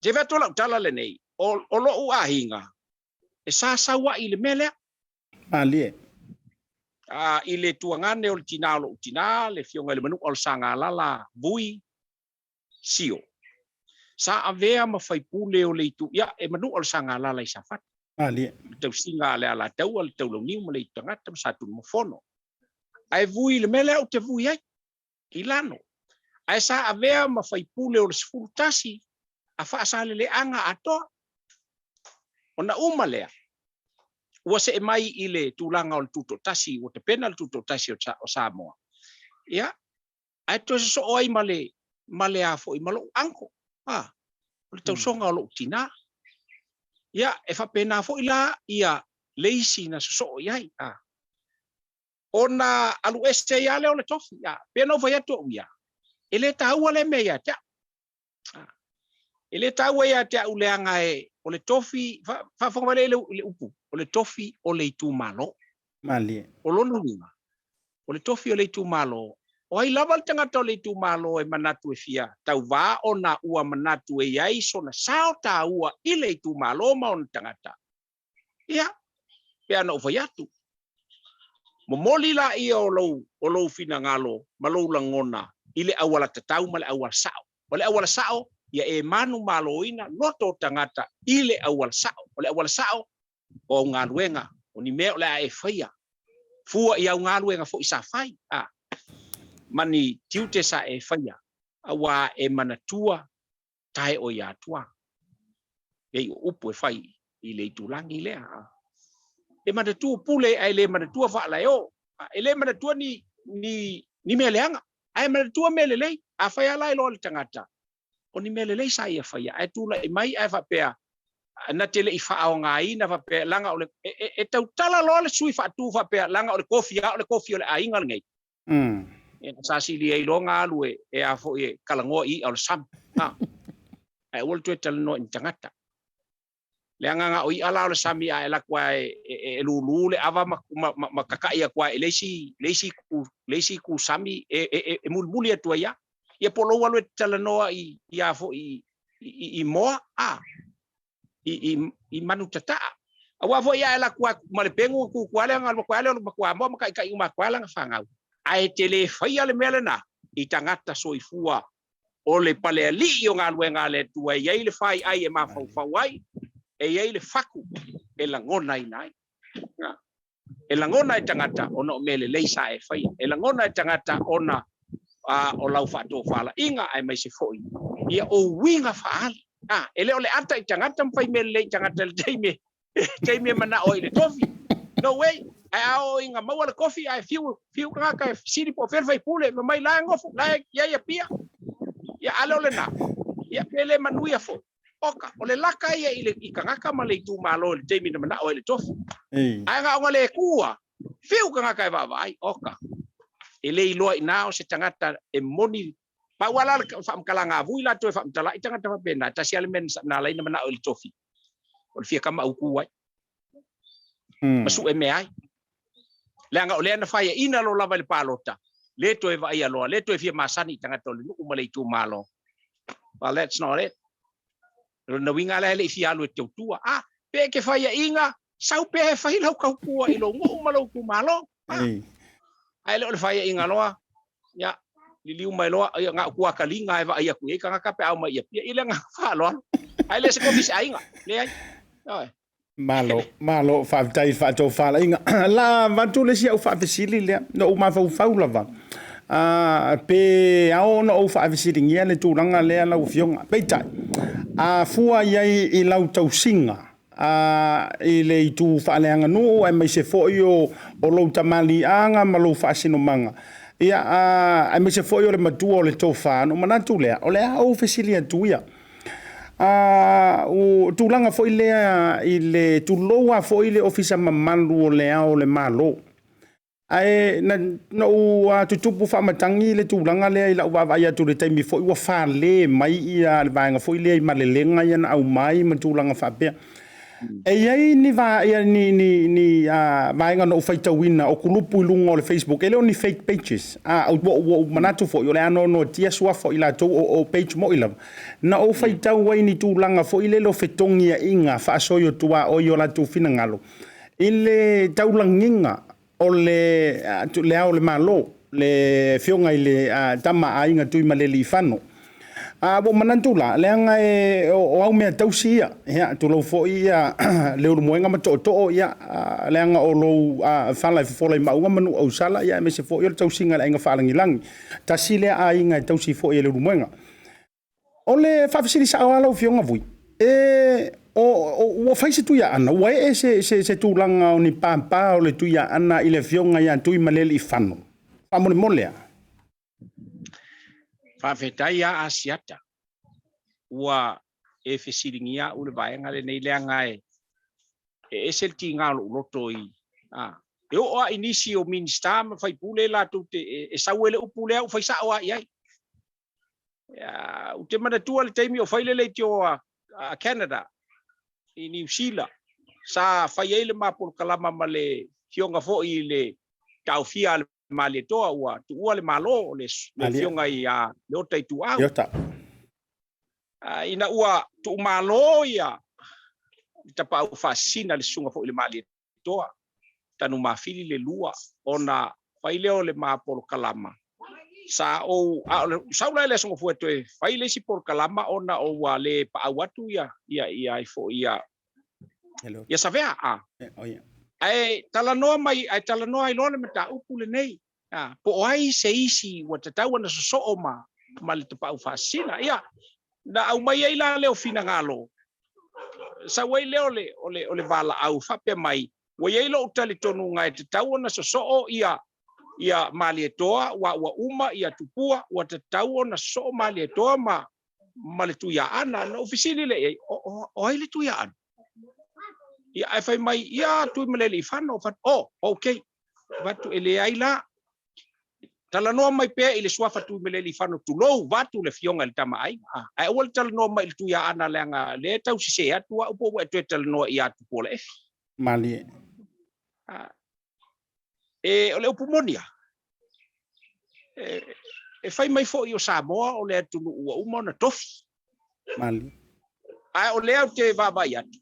Se i fai atu lau tala lenei, o, o lo'u aiga, e sa saua'i i le mea lea. Malie. A, i le tuagane o le tinā o lo'u tinā, le Afioga i le Manu'a o le Sagalala Vui Sio. Sa avea ma faipule o le itu, ia, e Manu'a o le Sagalala i Safata. Malie. Le tausiga a le Alataua, le Taulauniu ma le Aitutagata ma Satunumafono. Ae vui i le mea lea ou te vui ai, i lalo. Ae sa avea ma faipule o le 11 a Faasaleleaga atoa. Ona uma lea, ua see mai i le tulaga o le Tutoatasi, ua tapena le Tutoatasi o Samoa. Ia, ae toe sosoo ai ma le, ma le a foi, ma lou uncle, a, o le tausoga o lou tinā. Ia, e faapena foi la ia le isi na sosoo i ai, a. Ona alu ese ai lava lea o le tofi, a, pei ona ou fai atu au ia, e le taua lea mea ia te au. A, e le taua ia te au leaga e, o le tofi, fa, faafofoga mai lea i le, i le upu, o le tofi o le itumalo. Malie. O lona uiga, o le tofi o le itumalo, o ai lava le tagata o le itumalo e manatu e fia tauvā ona ua manatu e i ai sona sao taua i le itumalo ma ona tagata, ia, pe ana ou fai atu, momoli laia o lou, o lou finagalo ma lou lagona i le auala tatau ma le auala sa'o. O le auala sa'o, ia e manumaloina loto o tagata i le auala sa'o. O le auala sa'o, o au galuega, o ni mea o le a e faia, fua i au galuega foi sa fai, a, ma ni tiute sa e faia, auā e manatua tae oe ia Atua. Nei o upu e fai i le itulagi lea. E manatua pule ae le manatua faalaeo. E le manatua ni, ni, ni mea leaga, ae manatua mea lelei. Afai lava la e iloa le tagata, o ni mea lelei sa ia faia, ae tulai mai ae faapea, na te le i faaaogaina faapea, leaga o le, e, e, e tautala loa le sui faatu faapea, leaga o le kofi lava o le kofi o le aiga lenei. Ia, sa sili ai loa galu e, e a foi e talanoa i i'a o le sami. Ha. Ae aua le toe talanoa i ni tagata. Leaga na o i'a la o le sami a e alu atu lava e, e, e lūlū le ava ma, ma, ma, ma kaka'i atu lava i le isi, le isi itu, le isi itu sami e, e, e, e mulimuli atu ai lava. Ia po o lou alu e te talanoa i, i a foi i, i, i moa, a, i, i, i manu tata'a. Aua foi a e alu atu lava ma le pegu e kūkū lea, alu atu lava lea o le matua moa ma kaʻikaʻi uma atu lava lana fanau. Ae te le faia le mea lena i tagata soifua o le palealii o galuega a le Atua e i ai le faiai e mafaufau ai, e i ai le faku e lagonaina ai. E lagona e tagata ona o mea lelei sa e faia. E lagona e tagata ona o lau faatofalaiga aemaise foi ia ou uiga faaali. A, e le o le ata i tagata ma fai mea lelei i tagata i le taimi taimi e manao ai i le tofi. No way! Ae a oo ina maua le tofi ae fiu, fiu tagata e fesili po o fea le faipule, fai mai la e nofo, la e i ai Apia. Ia, a le o lena, ia pe le manuia foi. Oka, o le laka ia i le i tagata ma le itumalo i le taimi na manao ai i le tofi. Ae na ona le tu a, fiu tagata e vaavaai, oka, e le iloa i ina o se tagata e moni. Pau lava la le faamatalaga a Vui latou e faamatala i tagata faapena, e tasi lava le mea na ala ai ona manao i le tofi, o le fia kamaʻautu ai, ma sue mea ai. Leaga o lea na faiaina loa lava i le palota, le toe vaaia loa, le toe fia masani i tagata o le nuu ma le itumalo. Well, that's not it. O lona uiga la e le i fia alu e tautua. A, pe e te faiaʻiga, sau pea e fai lau tautua i lou nuu ma lou itumalo. A, ae le o le faiaʻiga loa, ia, liliu mai loa, ia, na o tuakaliga e vaai atu i ai tagata pe a omai i Apia. I le agaga faaaloalo. Ae le o se tofi i se aiga. Leai. Ioe. Malo, malo, faafetai i le faatofalaiga. La avatu le isi au faafesili lea, na ou mafaufau lava, a, pe ao ona ou faafesiligia le tulaga lea lau Afioga. Peitai, a fua i ai i lau tausiga, a, i le itu faaleaganuu aemaise foi o, o lou tamaliiaga ma lou faasinomaga, ia, a, aemaise foi o le matua o le tofa, ona ou manatu lea, o le a ou fesili atu ia. A, o tulaga foi lea i le tulou lava foi le Ofisa mamalu o le Ao o le Malo. Ae na, na ou tutupu faamatagi le tulaga lea i lau vaavaai atu i le taimi foi ua fale mai ia le vaega foi lea i malelega ia na aumai ma tulaga faapea. E i ai ni, va, ia, ni, ni, ni uh, vaega na ou faitauina o kulupu i luga o le Facebook, e le o ni fake pages. A, ua, ua ou manatu foi, o le a noanoatia suafa o i latou o, o page moi lava. Na ou faitau ai ni tulaga foi lele o fetogiaiga faasoi o tuaoi o latou finagalo i le taulagiga o le, le Ao o le Malo, le Afioga i le Tama a Aiga Tuimalealiifano. A ua ou manatu la, leaga e, o, o au mea tausi ia, ia, tulou foi ia Leulumoega ma Tootoo, ia, leaga o lou fala e fofola i Maauga ma Nuuausala, ia, aemaise foi o le tausiga a le Aiga Faalagilagi. Tasi lea aiga e tausi foi e Leulumoega. O le faafesili sao lava lau Afioga Vui, e, o, o, ua fai se Tuiaana, ua ee se, se, se tulaga o ni pāpā o le Tuiaana i le Afioga ia Tuimalealiifano? Faamolemole lava. Faafetai lava Asiata, ua e fesiligia au i le vaega lenei leaga e, e ese le tiga o lou loto i, a, e oo lava i nisi o Minisita ma faipule latou te, e, e sau ai le upu lea ou fai sao lava i ai. Ou te manatua le taimi o fai le leitio a Canada i Niu Sila, sa fai ai le ma polokalama ma le afioga foi i le taofia a le Malietoa ua tuua le Malo, o le afioga ia Leota Ituau. Leota. Ina ua tuumalo ia le tapaau faasisina le susuga foi i le Malietoa, Tanumafili le lua, ona fai lea o le ma polokalama. Sa ou, a o le, sau la i le Aso Gafua e toe fai le isi polokalama ona o ua le paau atu ia, ia, ia ai foi ia, ia Savea, a. Ae talanoa mai, ae talanoa ai loa le mataupu lenei, a, po o ai se isi ua tatau ona sosoo ma, ma le tapaau faasisina. Ia, na aumai ai la lea o finagalo, sau ai lea o le, o le, o le valaau faapea mai, ua i ai lou talitonuga e tatau ona sosoo ia, ia Malietoa, aua ua uma ia Tupua, ua tatau ona sosoo Malietoa ma, ma le Tuiaana. Na ou fesili lea i ai, o, o, o ai le Tuiaana? Ia, ae fai mai, ia Tuimalealiifano. Fai, oh, okay. Avatu, e leai la. Talanoa mai pea i le suafa Tuimalealiifano, tulou, vaeatu le afioga i le Tama a Aiga. A, ae aua le talanoa mai i le Tuiaana leaga lea e tau sese atu au po ua e toe talanoa ia Tupuola-efi. Malie. A, e, o le upu moni lava, e, e fai mai foi o Samoa o le atunuu ua uma ona tofi. Malie. Ae o lea ou te vaavaai atu,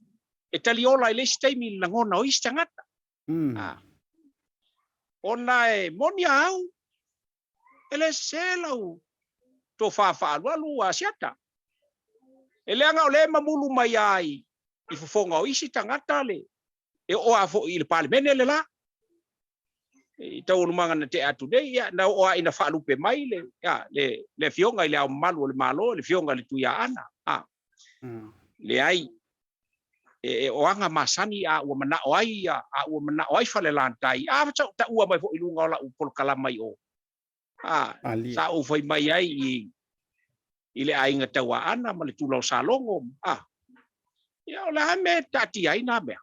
e taliola i le isi taimi i le lagona o isi tagata. A, ona e moni a au, e le sese lau tofa faaalualu Asiata. E leaga o lea e mamulu mai lava i, i fofoga o isi tagata le, e oo lava foi i le Palemene le la. I taualumaga na tea atu nei, ia, na oo lava ina faalupe mai le, ia, le, le Afioga i Le Ao Mamalu o le Malo, le Afioga i le Tuiaana. A, leai, e, e, o aga masani a ua manao ai, a, a ua manao ai Falelatai, a sa ou taua mai foi i luga o lau polokalama i o. A, sa ou fai mai ai i, i le aiga Tauaana ma le Tula o Salogo, a, ia, o le a mea e taatia ai nā mea?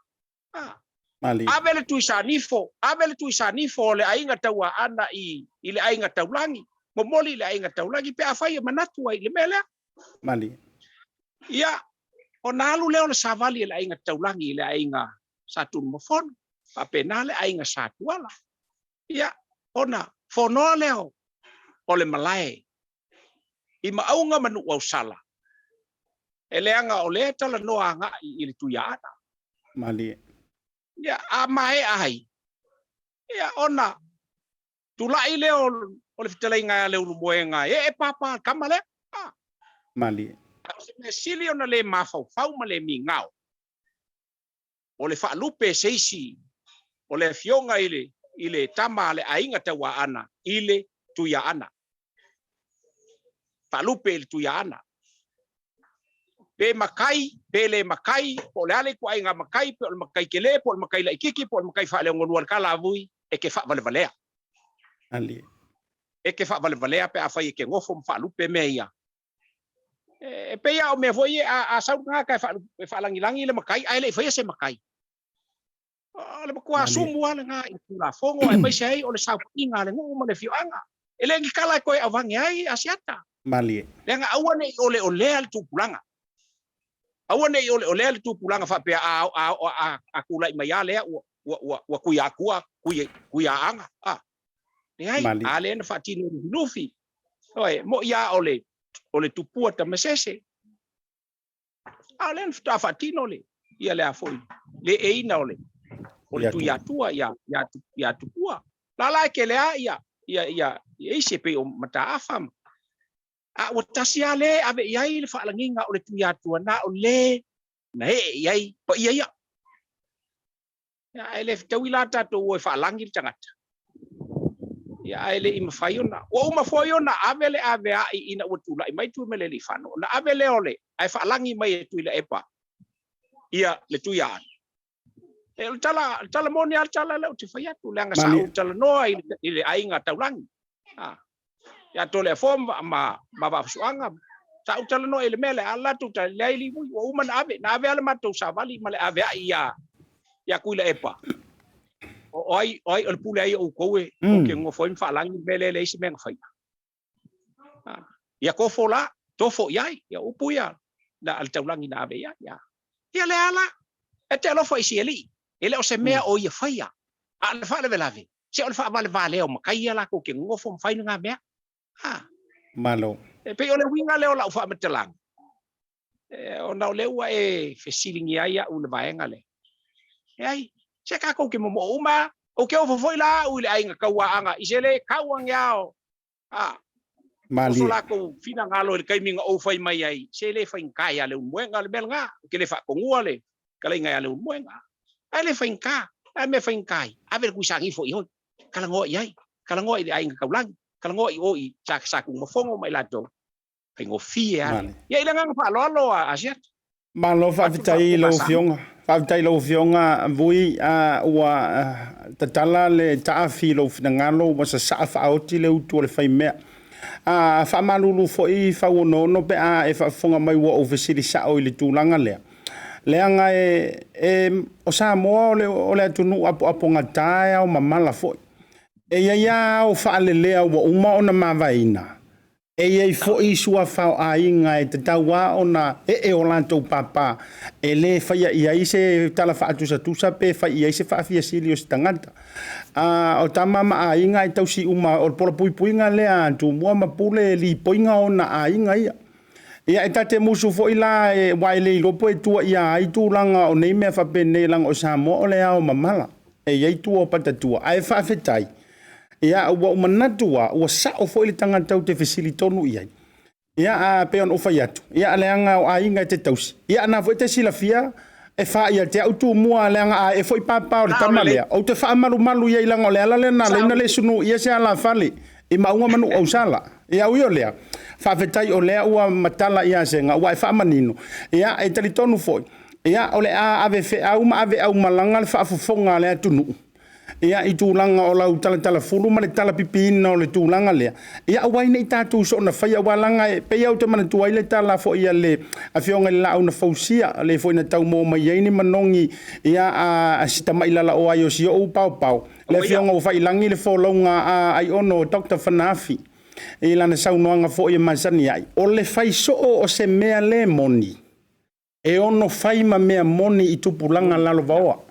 A, ave le Tuisanifo, ave le Tuisanifo o le aiga Tauaana i, i le aiga Taulagi, momoli i le aiga Taulagi pe afai e manatu ai i le mea lea. Malie. Ia, ona alu lea o le savali a le aiga Taulagi i le aiga Satunumafono, faapena le aiga Satuala. Ia, ona fonoa lea o le malae i Maauga ma Nuuausala. E leaga o lea e talanoa agai i le Tuiaana. Malie. Ia, a maea ai, ia, ona tulai lea o le fetalaiga a Leulumoega, e ee papa le tama lea. A. Malie. A o se mea sili ona le mafaufau ma le migao, o le faalupe e se isi o le afioga i le, i le tama a le aiga Tauaana i le Tuiaana. Faalupe i le Tuiaana. Pe matai, pe le matai, po o le a le ituaiga matai, pe o le matai tele, po o le matai laitiiti, po o le matai faaleonolua i le kalavui, e te faavalevalea. Ali. E te faavalevalea pe afai e te nofo ma faalupe mea ia. E pei lava o mea foi ia, a sau le tagata e faalagilagi le matai, ae le i faia se matai. O le matua sumu lava lena i le Tulafono aemaise ai o le saofaiga a le nuu ma le afioaga. E le ni tala e toe avane ai Asiata. Malie. Leaga aua ne i oleolea le tupulaga. Aua ne i oleolea le tupulaga faapea a a a a tulai mai lava lea ua ua ua ua Tuiatua, Tui Tuiaaga. A. Leai, a lea na faatino e Lufilufi. Ioe, mo'i lava o le o le tupua tamasese. A o lea na faatoa faatino le, ia le a foi, le eina o le, o le Tuiatua ia, ia, ia Tupua. La la e tele a ia, ia, ia, ia isi e pei o Mataafa. A ua tasi a le ave i ai le faalagiga o le Tuiatua na o le na ee i ai paia ia. Ia, ae le fetaui la tatou o e faalagi le tagata. Ia, ae le i mafai ona, ua uma foi ona ave le aveai ina ua tulai mai Tuimalealiifano, ona ave lea o le, ae faalagi mai e Tuilaepa ia le Tuiaana. E, o le tala, le tala moni lava le tala lea ou te fai atu, leaga sa ou talanoa i, i le aiga taulagi. Ah. Ia Toleafoa ma, ma, ma Vaafusuaga, sa ou talanoa i le mea lea, a latou ta, leai Livui, ua uma na ave, na ave lava le matou savali ma le aveai ia, ia Tuilaepa. O, o ai, o ai, o le pule ai o outou e, mm. o ke nofo ai ma faalagi le mea lea, leai se mea na faia. Ah. Ia tofo la, tofo i ai, ia upu ia, na, a le taulagi na ave i ai. Ia, ia le ala, e te alofa i si alii, e le o se mea mm. o ia faia, a o le faalavelave, Se o le faavalevalea o matai ia latou te nonofo ma fai lena mea. Ha. Malo. E pei o le uiga lea o lau faamatalaga, e, ona o lea ua e fesiligia ai au i le vaega lea. Leai, se tatou te momoo uma, ou te ofo foi la au i le aiga tauaaga i se le tau ane ao. Ha. Malie. O so latou finagalo i le taimi na ou fai mai ai, se le faigata ia Leulumoega le mea lena, ou te le faatonua le fetalaiga ia Leulumoega. Ae le faigata, o le a le mea e faigata ai? Ave le tuisagifo i oi, talanoa i ai, talanoa i le aiga taulagi, talanoa i o i Satunumafono ma i latou, faigofie lava. Ia i le agaga faaaloalo a Asiata. Malo faafetai i lau afioga. Faafetai i lau afioga Vui, ua tatala le taafi i lou finagalo ua sasaa faaoti le utu o le faimea. A faamalulu foi Fauonoono pe a e faafofoga mai ua ou fesili sao i le tulaga lea. Leaga e, e, o Samoa o le, o le atunuu apoapogata e ao mamala foi. E i ai lava ao faalelea ua uma ona mavaeina, E i ai foi suafa o aiga e tatau lava ona ee o latou papa e le faia i ai se tala faatusatusa pe fai i ai se faafiasili o se tagata. A o tama ma aiga e tausi uma, o le polapuipuiga lea a Tumua ma Pule e lipoiga ona aiga ia. Ia e ta te musu foi la aua e le iloa po e tua ia ai tulaga o nei mea faapenei leaga o Samoa o le ao mamala. E i ai tua o patatua ae faafetai Ia, ua ou manatu lava, ua sao foi le tagata ou te fesili tonu i ai. Ia, a pei ona ou fai atu, ia, leaga o aiga e te tausi. Ia, na foi e te silafia, e fa ia te au Tumua, leaga a ee foi papa o le tama lea, ou te faamalumalu i ai, leaga o le ala lea na ala ai na le sunuia se alafale i Maunga ma Nuuausala. Ia, ui o lea, faafetai o lea ua matala ia Sega, ua e faamanino. Ia, e talitonu foi, ia, o le a ave feau ma ave aumalaga le faafofoga a le atunuu. Ia, i tulaga o lau talatalafulu ma le talapipiina o le tulaga lea, ia aua ai ne i tatou soona faia, aua leaga e pei lava ou te manatua ai le tala foi a le Afioga i le Laau na Fausia, le foi na taumo mai ai ni manogi, ia, a si tamai lalaoa ai o si ou paopao, le Afioga ua faiilagi le folauga a Aiono Doctor Fanaafi i lana saunoaga foi e masani ai, o le fai soo o se mea le moni, e ono fai ma mea moni i tupulaga lalovaoa.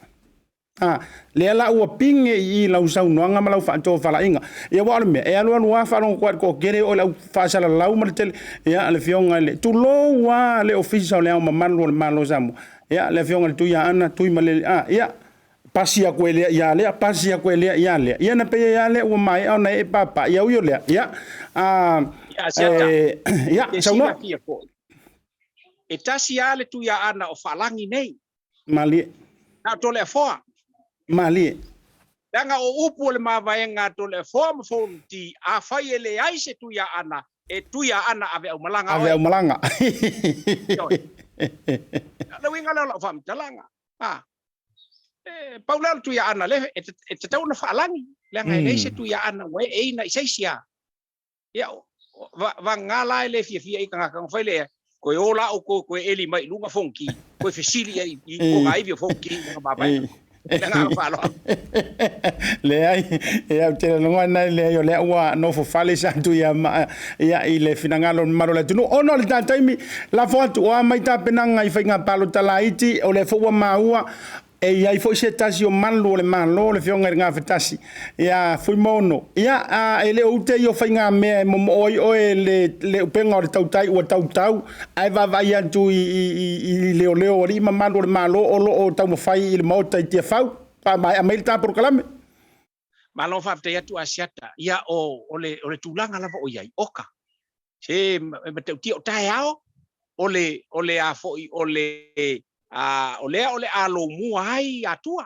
A, lea la ua pige i i lau saunoaga ma lau faatofalaiga. Ia aua o le mea, e alualu lava faalogo atu ai i le toatele o le au faasalalau ma le tele, ia, le Afioga i le, tulou lava le Ofisa o le Ao Mamalu o le Malo o Samoa, ia, le Afioga i le Tuiaana, Tuimalele, a, ia, pasi atu e lea ia lea, pasi atu e lea ia lea. Ia na pei ai lava lea ua maea ona ee papa. Ia ui o lea, ia, a, Ia, Asiata, e, ia, e te saunoa. silafia foi, e tasi lava le Tuiaana o Faalagi nei. Malie. Na o Toleafoa. Malie. Leaga o upu o le mavaega a Toleafoa ma Fonoti, afai e leai se Tuiaana, e Tuiaana aveaumalaga oe. Aveaumalaga. Ioe. O le uiga lea o lau faamatalaga. A. E pau lea o le Tuiaana lea e tatau ona faalagi, leaga e leai se Tuiaana ua eeina i se isi a. Ia, vagana la e le fiafia i tagata ona fai lea, Toe o la outou toe eli mai i luga Fonoti, toe fesili ai i ponaivi o Fonoti i lana mavaega. Le agaga faaaloalo. Leai, ia ou te lagona ai leai o lea ua nofo fale sa tu ia ma ia i le finagalo o le mamalu o le atunuu. Ona o le ta taimi, lafo atu o a mai tapenaga i faiga palota laiti, o lea foi ua maua E i ai foi se tasi o malu o le Malo, le Afioga i le Gafatasi, ia Fuimaono. Ia, a e le o ute ia o faigamea e momoo ai oe le, le upega o le tautai ua tautau, ae vaavaai atu i, i, i, i leoleo o alii ma malu o le Malo o lo o taumafai i le Maota i Tiafau, faamaea mai le ta polokalame. Malo faafetai atu Asiata. Ia, o, o le, o le tulaga lava o i ai, oka. Se e matautia o taeao, o le, o le a foi, o le, a, o lea o le a lomua ai Atua.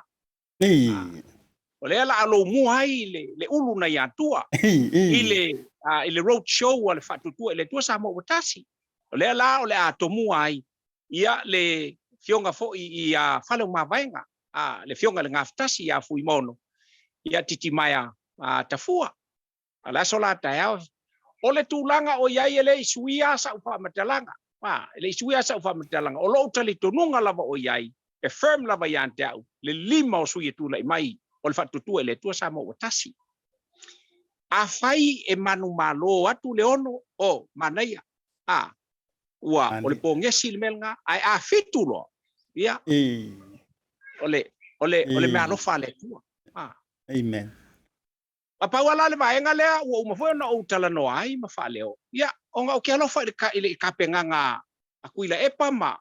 O lea la a lomua ai le, le ulu nai Atua. I le, a, i le road show a le Faatuatua i le Atua Samoa ua tasi. O lea la o le a tomua ai, ia le fioga foi i a Faleomavaega, a, le fioga i le Gafatasi ia Fuimaono, ia Titimaea a, Tafua. A o le aso la taeao, o le tulaga o i ai e le i suia sa'u faamatalaga, a, e le i suia sa'u faamatalaga, o lo'u talitonuga lava o i ai, e firm lava ia te a'u le lima o sui e tula'i mai o le Faatuatua i le Atua Samoa ua Tasi. Afai e manumalo atu le ono, o, manaia, a, ua, o le pogesi le mea lena, ae a fitu loa, ia, o le, o le, o le meaalofa a le Atua. A. Amen. A pau lava la le vaega lea ua uma foi ona ou talanoa ai ma faaleo, ia, ona ou te alofa i le, i le tapenaga a Tuilaepa ma,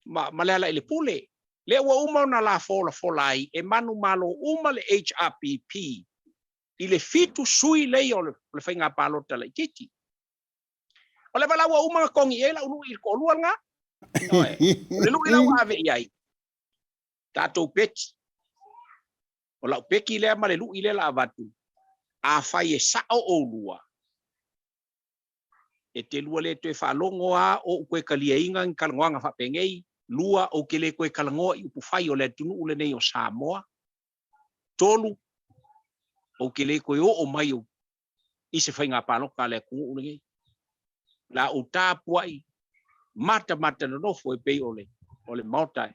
ma, ma Lealailepule, lea ua uma ona la folafola ai e manumalo uma le HRPP i le fitu sui lea o le, o le faiga palota laitiiti. O le vala ua uma ona togi i ai lau lui i le toalua lena. Ioe. O le lui la ua ave i ai, tatou peti. O lau peki lea ma le lui lea la avatu, afai e sao oulua, e te lua le toe faalogo a ou toe taliaina ni talanoaga faapenei, lua, ou te le toe talanoa i upufai o le atunuu lenei o Samoa, tolu, ou te le toe oo mai i se faiga palota a le atunuu lenei. La ou tapuai matamata nonofo e pei o le, o le Maota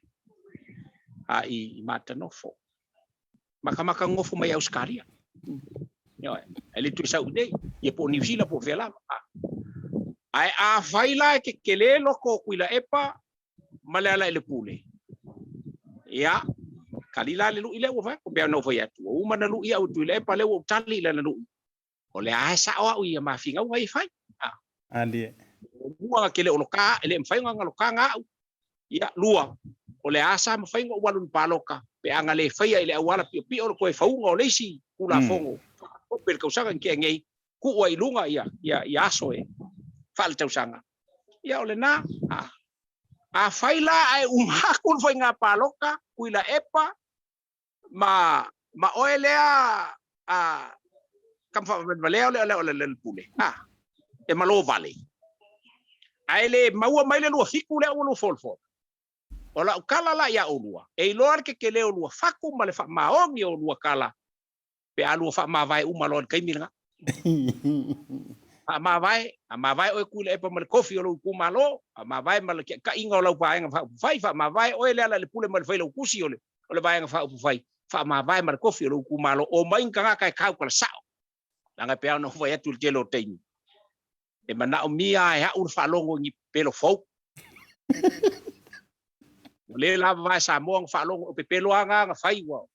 a i, i Matanofo. Makamaka nonofo mai Ausetalia. Ioe, e le toe sau i nei, ia po o Niu Sila po o fea lava. Ae afai la e tetele loko o Tuilaepa ma Lealailepule, ia, kali la le lui lea ua fai atu, pei ona ou fai atu, ua uma ona lui au e Tuilaepa, lea ua ou tali i lana lui, o lea lava e sao au i ia mafinauga ia e fai. Alie. Muamua, ke le o loka, e le mafai ona loka au. Ia, lua, o le a sa mafai ona ou alu i le paloka, pe a na le faia i le auala piopio o le toe fauga o le isi Tulafono faaope i le tausaga na tea nei, tuu ai i luga ia, ia, ia aso e faaletausaga. Ia, o lena, a. Afai la ae uma atu le faiga palota, Tuilaepa ma, ma oe lea a, Kamafaavalevalea o le, o le, o le pule, a, e malo vale. Ae le maua mai le 27 lea ua lua folafola. O lau tala la iā ʻolua, e iloa le tetele o lua fatu ma le faamaoni o lua tala pe a lua faamavae uma loa i le taimi lena. Faamavae, faamavae oe Tuilaepa ma le tofi o lou itumalo, faamavae ma le tiaitaiga o lau Vaega Faaupufai, faamavae oe Lealailepule ma le Failautusi o le o le Vaega Faaupufai, faamavae ma le tofi o lou itumalo, omai ni tagata e tautala sao. Leaga e pei lava ona ou fai atu i le tele o taimi, e manaomia lava e au le faalogo i ni pepelo fou. Ua le lava vae Samoa ona faalogo o pepelo a na na fai ua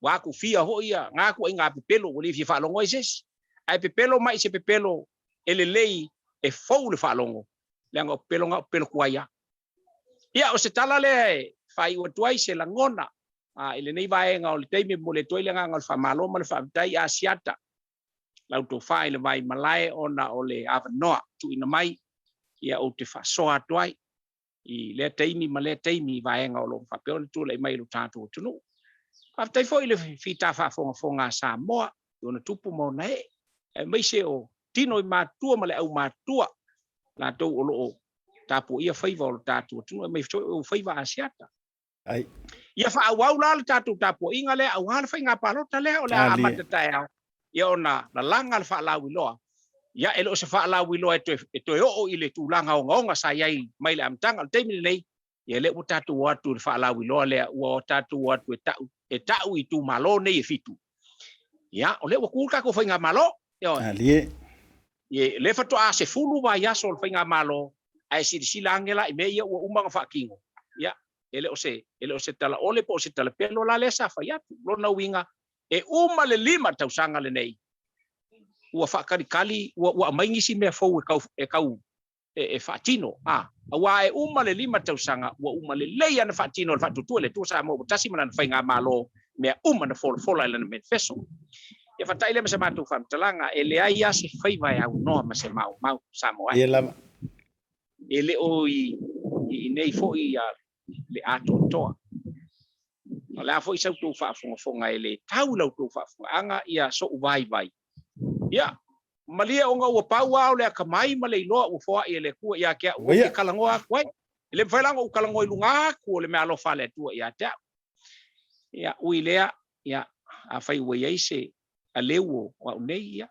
ua atufia foi ia na ituaiga pepelo ua le fia faalogo ai se isi. Ae pepelo mai i se pepelo e lelei e fou le faalogo, leaga o pepelo na o pepelo tuai lava. Ia, o se tala lea e faaiu atu ai se lagona a, i lenei vaega o le taimi e momoli atu ai le agaga o le faamalo ma le faafetai Asiata lau tofa i le vai malae ona o le avanoa tuuina mai ia ou te faasoa atu ai i lea taimi ma lea taimi i vaega o lo o faapea ona tulai mai i lo tatou atunuu. Faafetai foi i le fita faafogafoga a Samoa i ona tupu ma ona ee, aemaise o tino i matua ma le aumātua, latou o lo o tapuaia faiva o lo tatou atunuu, aemaise foi o faiva Asiata. Ai. Ia faaauau la le tatou tapuaiga lea aua le faiga palota lea o le a amata taeao, ia ona lalaga le faalauiloa. Ia e le o se faalauiloa e toe, e toe oo i le tulaga ogaoga sa i ai mai le amataga. O le taimi lenei, ia lea ua tatou o atu i le faalauiloa lea, ua o tatou o atu e ta'u, e ta'u i itumalo nei e fitu. Ia, o lea ua tu le tatou faigamalo. Ioe. Alie. Ia, lea faatoa 10 vaiaso o le faigamalo, ae silasila ane la i mea ia ua uma ona faatino. Ia, e le o se, e le o se talaole po o se talapelo la lea sa fai atu. Lona uiga, e uma le 5 tausaga lenei, ua faatalikali, ua, ua aumai nisi mea fou e tau, e tau e, e faatino. A, aua e uma le 5 tausaga, ua uma lelei ana faatino e le Faatuatua i le Atua Samoa ua tasi ma lana faigamalo, mea uma na folafola i lana manifesto. Ia faata'i lea ma se matou faamatalaga, e leai lava se faiva e aunoa ma se maumau, Samoa e. Ia lava. E le o i, i inei foi ia le atoatoa. O le a foi sa outou faafogafoga e le tau i la outou faafofogaaga ia so'u vaivai. Ia, malie ona ua pau lava o le akamai ma le iloa ua foai e le Atua ia te au ou te talanoa atu ai. E le mafai la ona ou talanoa i luga atu o le meaalofa a le Atua ia te au. Ia, ui lea, ia, afai ua i ai se aleu o au nei, ia,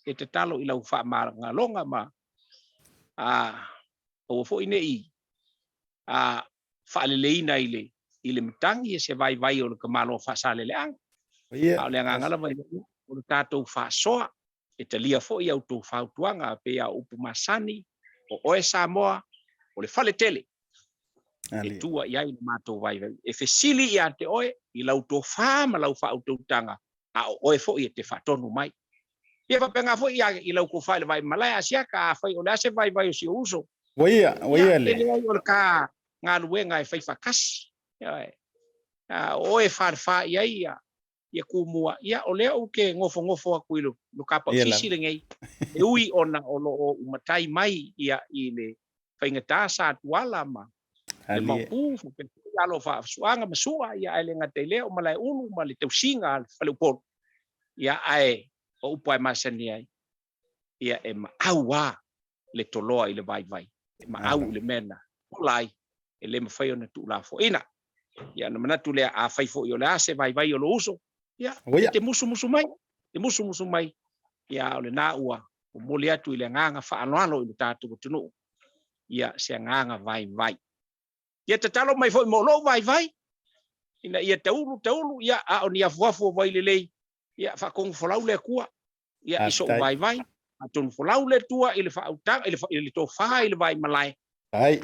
e tatalo i lau faamagaloga ma, a, aua foi ne i, a, faaleleina i le, i le matagi se vaivai o le tamaloa Faasaleleaga. A o le agaga lava ia, o le tatou faasoa, e talia foi a outou fautuaga, pei lava o upu masani, o oe Samoa, o le fale tele e tua i ai le matou vaivai. E fesili ia te oe i lau tofa ma lau faautautaga, a o oe foi e te faatonu mai. Ia faapena foi ia i lau tofa i le vaimalae, Asiata, afai o le a se vaivai o si ou uso, Ua ia, ua ia le. E leai o le ta galuega e fai faatasi. Ioe. A o oe e falefa i ai ia, ia Tumua, ia o lea ou te nofonofo atu i lo, lo tapausisi lenei, e ui ona o lo o matai mai ia i le faigata sa Tuala ma le Maopu, faapea foi alo faasuaga ma Sua, ia ae le gata i lea o Malaeulu ma le tausiga a le Faleupolu. Ia ae o upu lava e masani ai, ia e maau lava le toloa i le vaivai, e maau i le mea na ola ai, e le mafai ona tuulafoaiina. Ia ona manatu lea, afai foi o le a se vaivai o lou uso, ia, e te musumusu mai, te musumusu mai, ia a o lena ua momoli atu i le agaga faaaloalo i lo tatou atunuu, ia se agaga vaivai. Ia tatalo mai foi mo lou vaivai, ina ia taulu taulu, ia, a o ni afuafu o vai lelei, ia faatonu folau le Atua, ia i so'u vaivai, faatonu folau le Atua i le faautaga, i le, i le tofa i le vaimalae. Ai.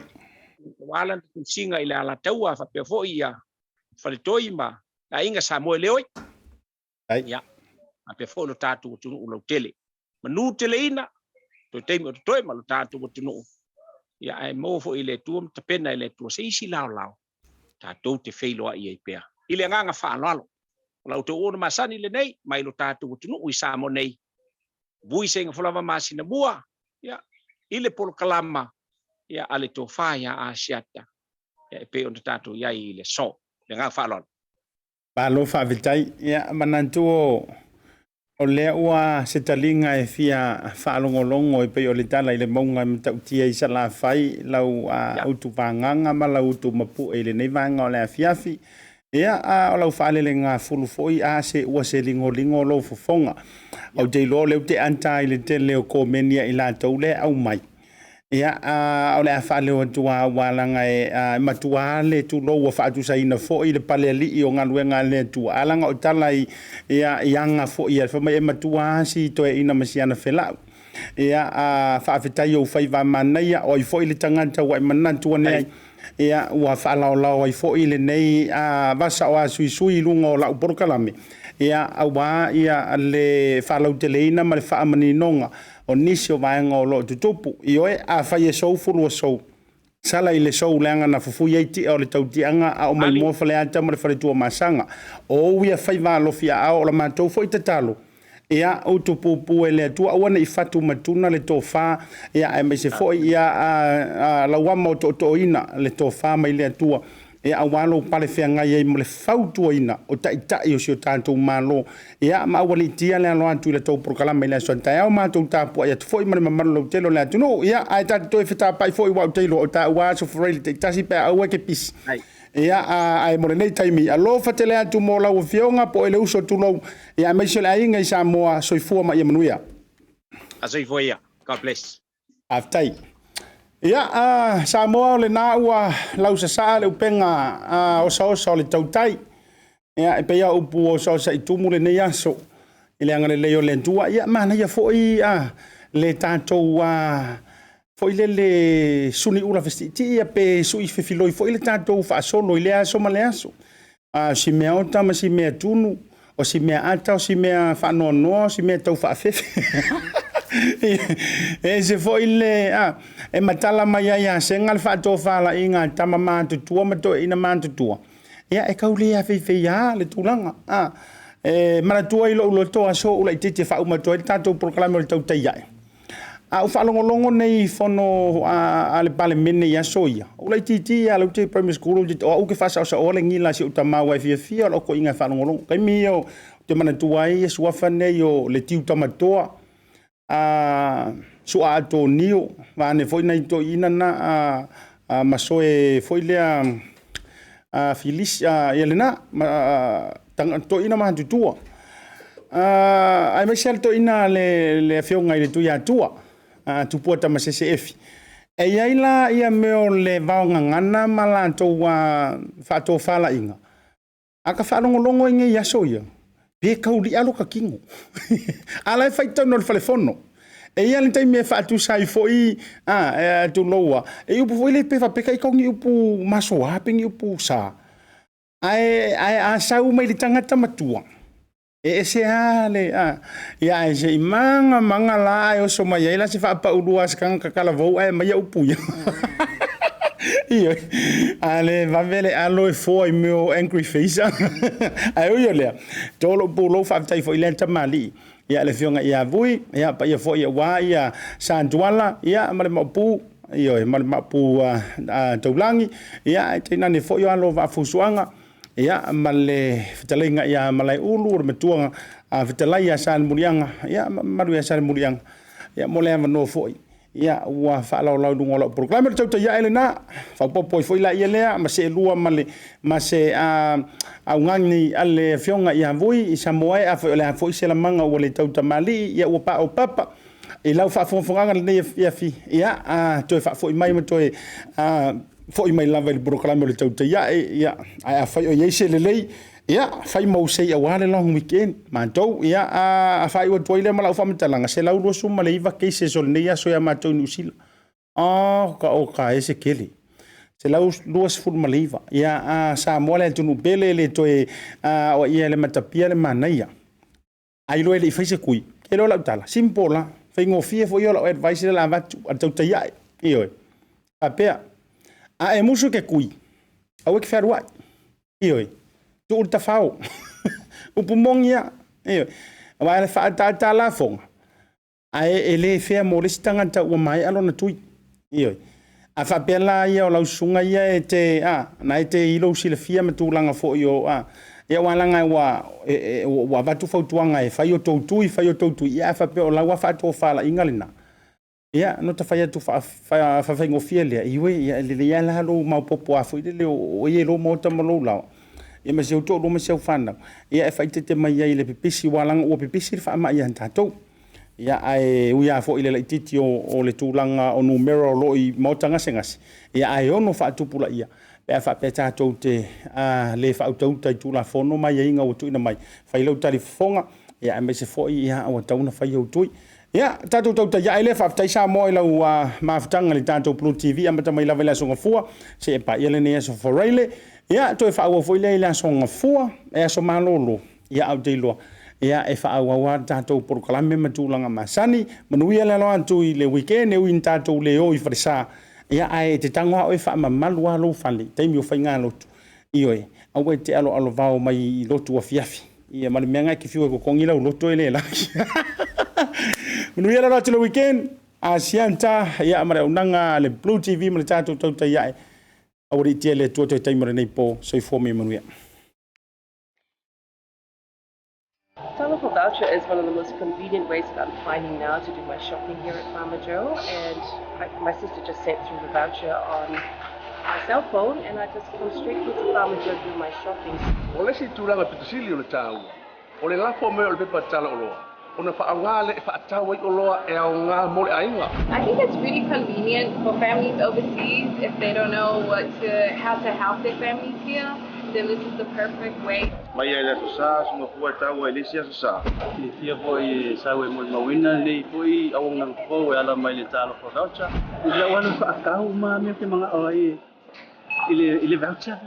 Ua ala na tausiga i le Alataua faapea foi ia Faletoi ma aiga Samoa e leoi. Ai. Ia, faapea foi lo tatou atunuu lautele. Manu teleina, toe taimi o totoe ma lo tatou atunuu. Ia, ae maua foi i le Atua ma tapena e le Atua se isi laolao tatou te feiloai ai pea. I le agaga faaaloalo, o la outou ona masani lenei mai lo tatou atunuu i Samoa nei, vui seiga folava masina mua, ia, i le polokalama, ia, a le tofa ia Asiata, ia, e pei ona tatou i ai i le aso. Le agaga faaaloalo. Malo faafetai. Ia, manatu o, o lea ua se taliga e fia faalogologo e pei o le tala i le mauga e matautia i Salafai lau utu pagaga ma lau utu mapue i lenei vaega o le afiafi. Ia, a o lau faalelegafulu foi a se ua se ligoligo lou fofoga. Ou te iloa o lea ou te anta i le tele o komeni a i latou lea e aumai. Ia, a o le a faaleo atu lava aua leaga e matua le tulou ua faatusaina foi le palealii o galuega a le Atua. A leaga o tala i, ia, i aga foi fai mai e matua lava si toeaina ma si ana felau. Ia, a faafetai i ou faiva manaia, o ai foi le tagata ua e manatu ane ai. Ia, ua faalaolao ai foi lenei vasa o asuisui i luga o lau polokalame, ia, aua ia le faalauteleina ma le faamaninoga o nisi o vaega o lo o tutupu. Ioe, afai e sou, fulu o sou, sala i le sou leaga na fufui ai ti'a o le tautiaga a o maimoa Faleata ma le Faletuamasaga. O ou ia faiva alofi aao o la matou foi tatalo, Ia, utupupu e le Atua, aua ne i fatu ma tuna le tofa, ia, aemaise foi ia lau ama o tootooina le tofa mai le Atua, ia, aua lou pale feagai ai ma le fautuaina o taitai o si o tatou Malo, ia, ma aualiitia le alo atu i le tou polokalame i le aso a taeao. Matou tapuai atu foi ma le mamalu lautele o le atunuu, ia, ae tatou toe fetapai foi aua ou te iloa o taua aso faraile taitasi pe a aua e te pisi. Ia, ae mo lenei taimi, alofa tele atu mo lau Afioga po o le uso, tulou, ia, aemaise o le aiga i Samoa. Soifua ma ia manuia. A soifua ia. God bless. Faafetai. Ia, Samoa, o lena ua lausasaa le upega osaosa o le tautai. Ia, e pei lava o upu osaosa i tumu lenei aso i le agalelei o le Atua. Ia, manaia foi le tatou foi lele suniula fesiitii pe sui fefiloi foi le tatou faasolo i lea aso ma lea aso. A o si mea ota ma si mea tunu, o si mea ata, o si mea faanoanoa, o si mea tau faafefe. E ese foi le e matala mai ai ia Sega le faatofalaiga a tama matutua ma toeaiina matutua. Ia, e tau le afeifei le tulaga. E manatua i lou loto aso o ou laitiiti e faauma atu ai le tatou polokalame o le tautai ae. A ou faalogologo nei i fono a le Palemene i aso ia, o ou laitiiti lava o la ou te i primary school, o au ou te faasaosaoa le gila a si ou tama aua e fiafia lou toeaina e faalogologo. O taimi ia ou te manatua ai suafa nei o Letiu Tamatoa, Su'a Atonio, vaeane foi nai toeaiina na, Masoe foi lea Filisi, ia lena, toeaiina matutua. Aemaise lava le toeaina le afioga i le Tuiatua, Tupua Tamasese Efi. E i ai la ia mea o le vaogagana ma latou faatofalaiga, a ta faalogologo i nei aso ia, pe tauli'a lo ta tino, a o la e fai i totonu o le falefono. E i ai lava le taimi e faatusa ai foi, tulou lava, i upu foi lea pe faapea ita o ni upu masoa pe ni upu sa, ae a sau mai le tagata matua, e ese lava le... Ia ae se i maga maga la ae oso mai ai la se faapaulua a se tagata talavou ae aumai upu ia. Ioe. A le vave le alo e foa i mea o angry face. Ae ui o lea, to lou pulou faafetai foi i lea tamalii, ia le afioga ia Vui, ia paia foi aua ia Sa Tuala, ia ma le Maopu, ioe, ma le Maopu Taulagi, ia ae tainane foi o alo o Vaafusuaga, ia ma le fetalaiga ia Malaeulu, o le matua fetalai ia Salemuliaga, ia ma mamalu ia Salemuliaga, ia mo le avanoa foi ia ua faalaolao i luga o lau polokalame. O le tautai ae lena, faaopoopo ai foi laia lea ma seelua ma le ma se augani a le afioga ia Vui i Samoa e afai o le a foi se lamaga ua le tautamalii, ia ua paopapa i lau faafogafogaga lenei afiafi, ia toe faafoi mai ma toe foi mai lava i le polokalame o le tautai ae, ia, ae afai o i ai se lelei, ia, fai ma ou sei aua le long weekend matou. Ia, a faaiu atu ai lea ma lau faamatalaga, 129 cases o lenei aso ia matou i Niu Sila. Oh, o ka ese tele. 129. Ia, a Samoa le atunuu pele, le toe o ia le matapia le manaia. Ai loa e le i fai se tui, e iloa lau tala, simple la, faigofie foi o lau advice lea la avatu, a le tautai ae, ioe, faapea, a e musu i ke tui, aua e te fealuai, ioe, tuu le tafao, upu moni lava, ioe, aua e faaataata a lafoga, ae e le fea mo le isi tagata ua maea lona tui. Ioe. A faapea la ia o lau susuga ia e te, a, na e te i lou silafia ma tulaga foi o, a, ia aua leaga ua avatu fautuaga e fai o tou tui, fai o tou tui, ia a faapea o lau lava faatofalaiga lena, ia na ta fai atu faafaigofie lea, ioe, ia e lelei lava la lou maopoopo lava foi lele o oe e lou maota ma lou laoa, ia ma si ou toalua ma si au fanau, ia e faaeteete mai ai i le pipisi, aua leaga ua pipisi le faamai ia tatou. Ia, ae ui lava foi i le laitiiti o le tulaga o numera o lo o i maota gasegase, ia ae ono faatupulaia pe a faapea tatou te le faautauta i Tulafono ma aiaiga ua tuuina mai, fai lau talifofoga, ia aemaise foi ua tatau ona fai ou tui. Ia, tatou tautai ae lea, faafetai Samoa i lau mafutaga i le tatou Blue TV, amata mai lava i le Aso Gafua, seia paia lenei Aso Faraile. Ia, toe faaauau foi lea i le Aso Gafua, e aso malolo, ia, ae ou te iloa, ia, e faaauau lava le tatou polokalame ma tulaga masani. Manuia le alo atu i le weekend, e ui ina tatou le o i falesa, ia, ae e te tago lava oe e faamamalu lava lou fale i taimi o faigalotu. Ioe, aua e te aloalovao mai i lotu afiafi. Ia ma le mea lena e te fiu e totogi lau loto e le laki. Manuia le alo atu i le weekend. Asiata, ia ma le auaunaga a le Blue TV ma le tatou tautai ae. Aualiitia e le Atua toe taimi o lenei po. Soifua ma ia manuia. Talofa Voucher is one of the most convenient ways that I'm finding now to do my shopping here at Farmer Joe. And I, my sister just sent through the voucher on my cell phone and I just come straight here to Farmer Joe to do my shopping. O le isi tulaga pito sili o le taua, o le lafo mai o le pepa tala oloa, ona faaaoga lea e faatau ai oloa e aoga mo le aiga. I think it's really convenient for families overseas if they don't know what to, how to help their families here, then this is the perfect way. Mai ai le Aso Sa, Aso Gafua e tau ai le isi Aso Sa. Silafia foi e sau e molimauina lenei foi auaunaga fou e ala mai le Talofa Voucher. I lau alu faatau ma mea te mana'o ai i le i le voucher.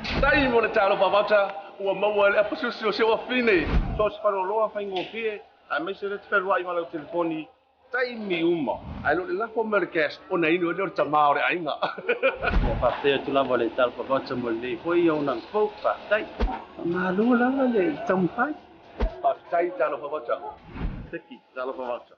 Faafetai mo le Talofa Voucher ua maua e le apasusi o si ou afine. So o se faleoloa faigofie aemaise le te feluai ma lau telefoni taimi uma. Ae le o le lafo mai o le cash ona inu ai lea o le tama o le aiga. Ua faafetai atu lava le Talofa Voucher mo lenei foi auaunaga fou. Faafetai. Faamalo lava le taumafai. Faafetai Talofa Voucher. Thank you Talofa Voucher.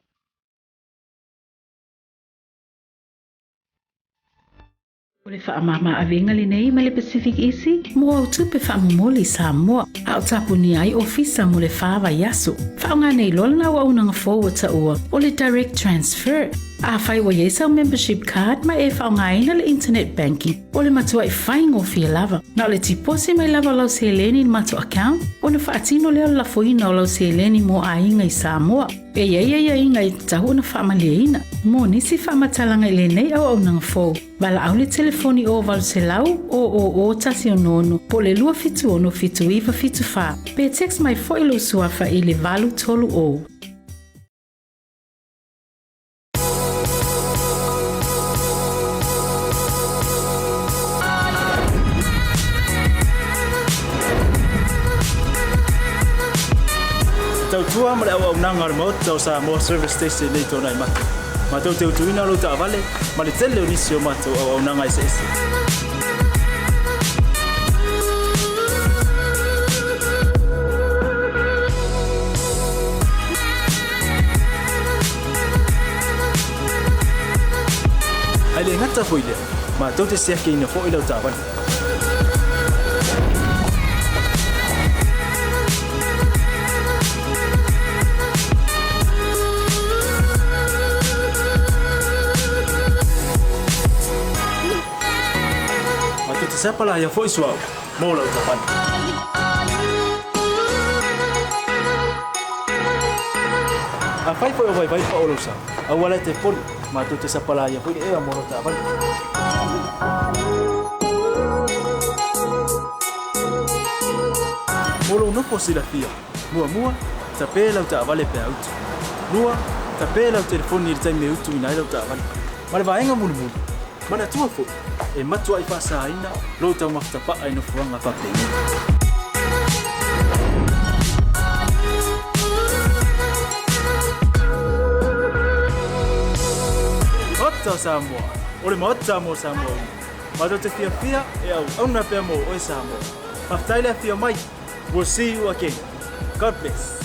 O le faamama-avega lenei mai le Pacific Easy mo au tupe faamomoli i Samoa, a o tapunia ai ofisa mo le fa vaiaso. Faaaoga nei loa lana auaunaga fou ua taua o le Direct Transfer. Afai ua i ai sau membership card ma e faaaogaina le internet banking, o le matuai faigofie lava. Na o le tiposi mai lava o lau seleni i le matou account ona faatino lea o le lafoina o lau seleni mo aiga i Samoa. E i ai aiaiga e tatau ona faamalieina. Mo nisi faamatalaga i lenei auaunaga fou, valaau le telefoni o 800 000 166 po o le 276 7974 pe text mai foi lou suafa i le 830. Te tautua ma le auaunaga a le Maota o Samoa Service Station nei tona i matou. Matou te utuina lou taavale ma le tele o nisi o matou auaunaga eseese. Ae le gata foi lea, matou te siakiina foi lau taavale. Matou te sapalaia foi suauu mo lau taavale. Afai foi o vaivai pao lou sa, aua la e te poli, matou te sapalaia foi le ea mo lau taavale. Mo lou nofo silafia, muamua, tape lau taavale pe a utu. Lua, tape lau telefoni i le taimi e utuina ai lau taavale. Ma le vaega mulimuli, manatua foi, e matuai faasaina lou taumafa tapaa i nofoaga faapenei. Maota o Samoa, o le Maota mo Samoa uma. Matou te fiafia e auauna pea mo oe Samoa. Faafetai le afio mai. We'll see you again. God bless.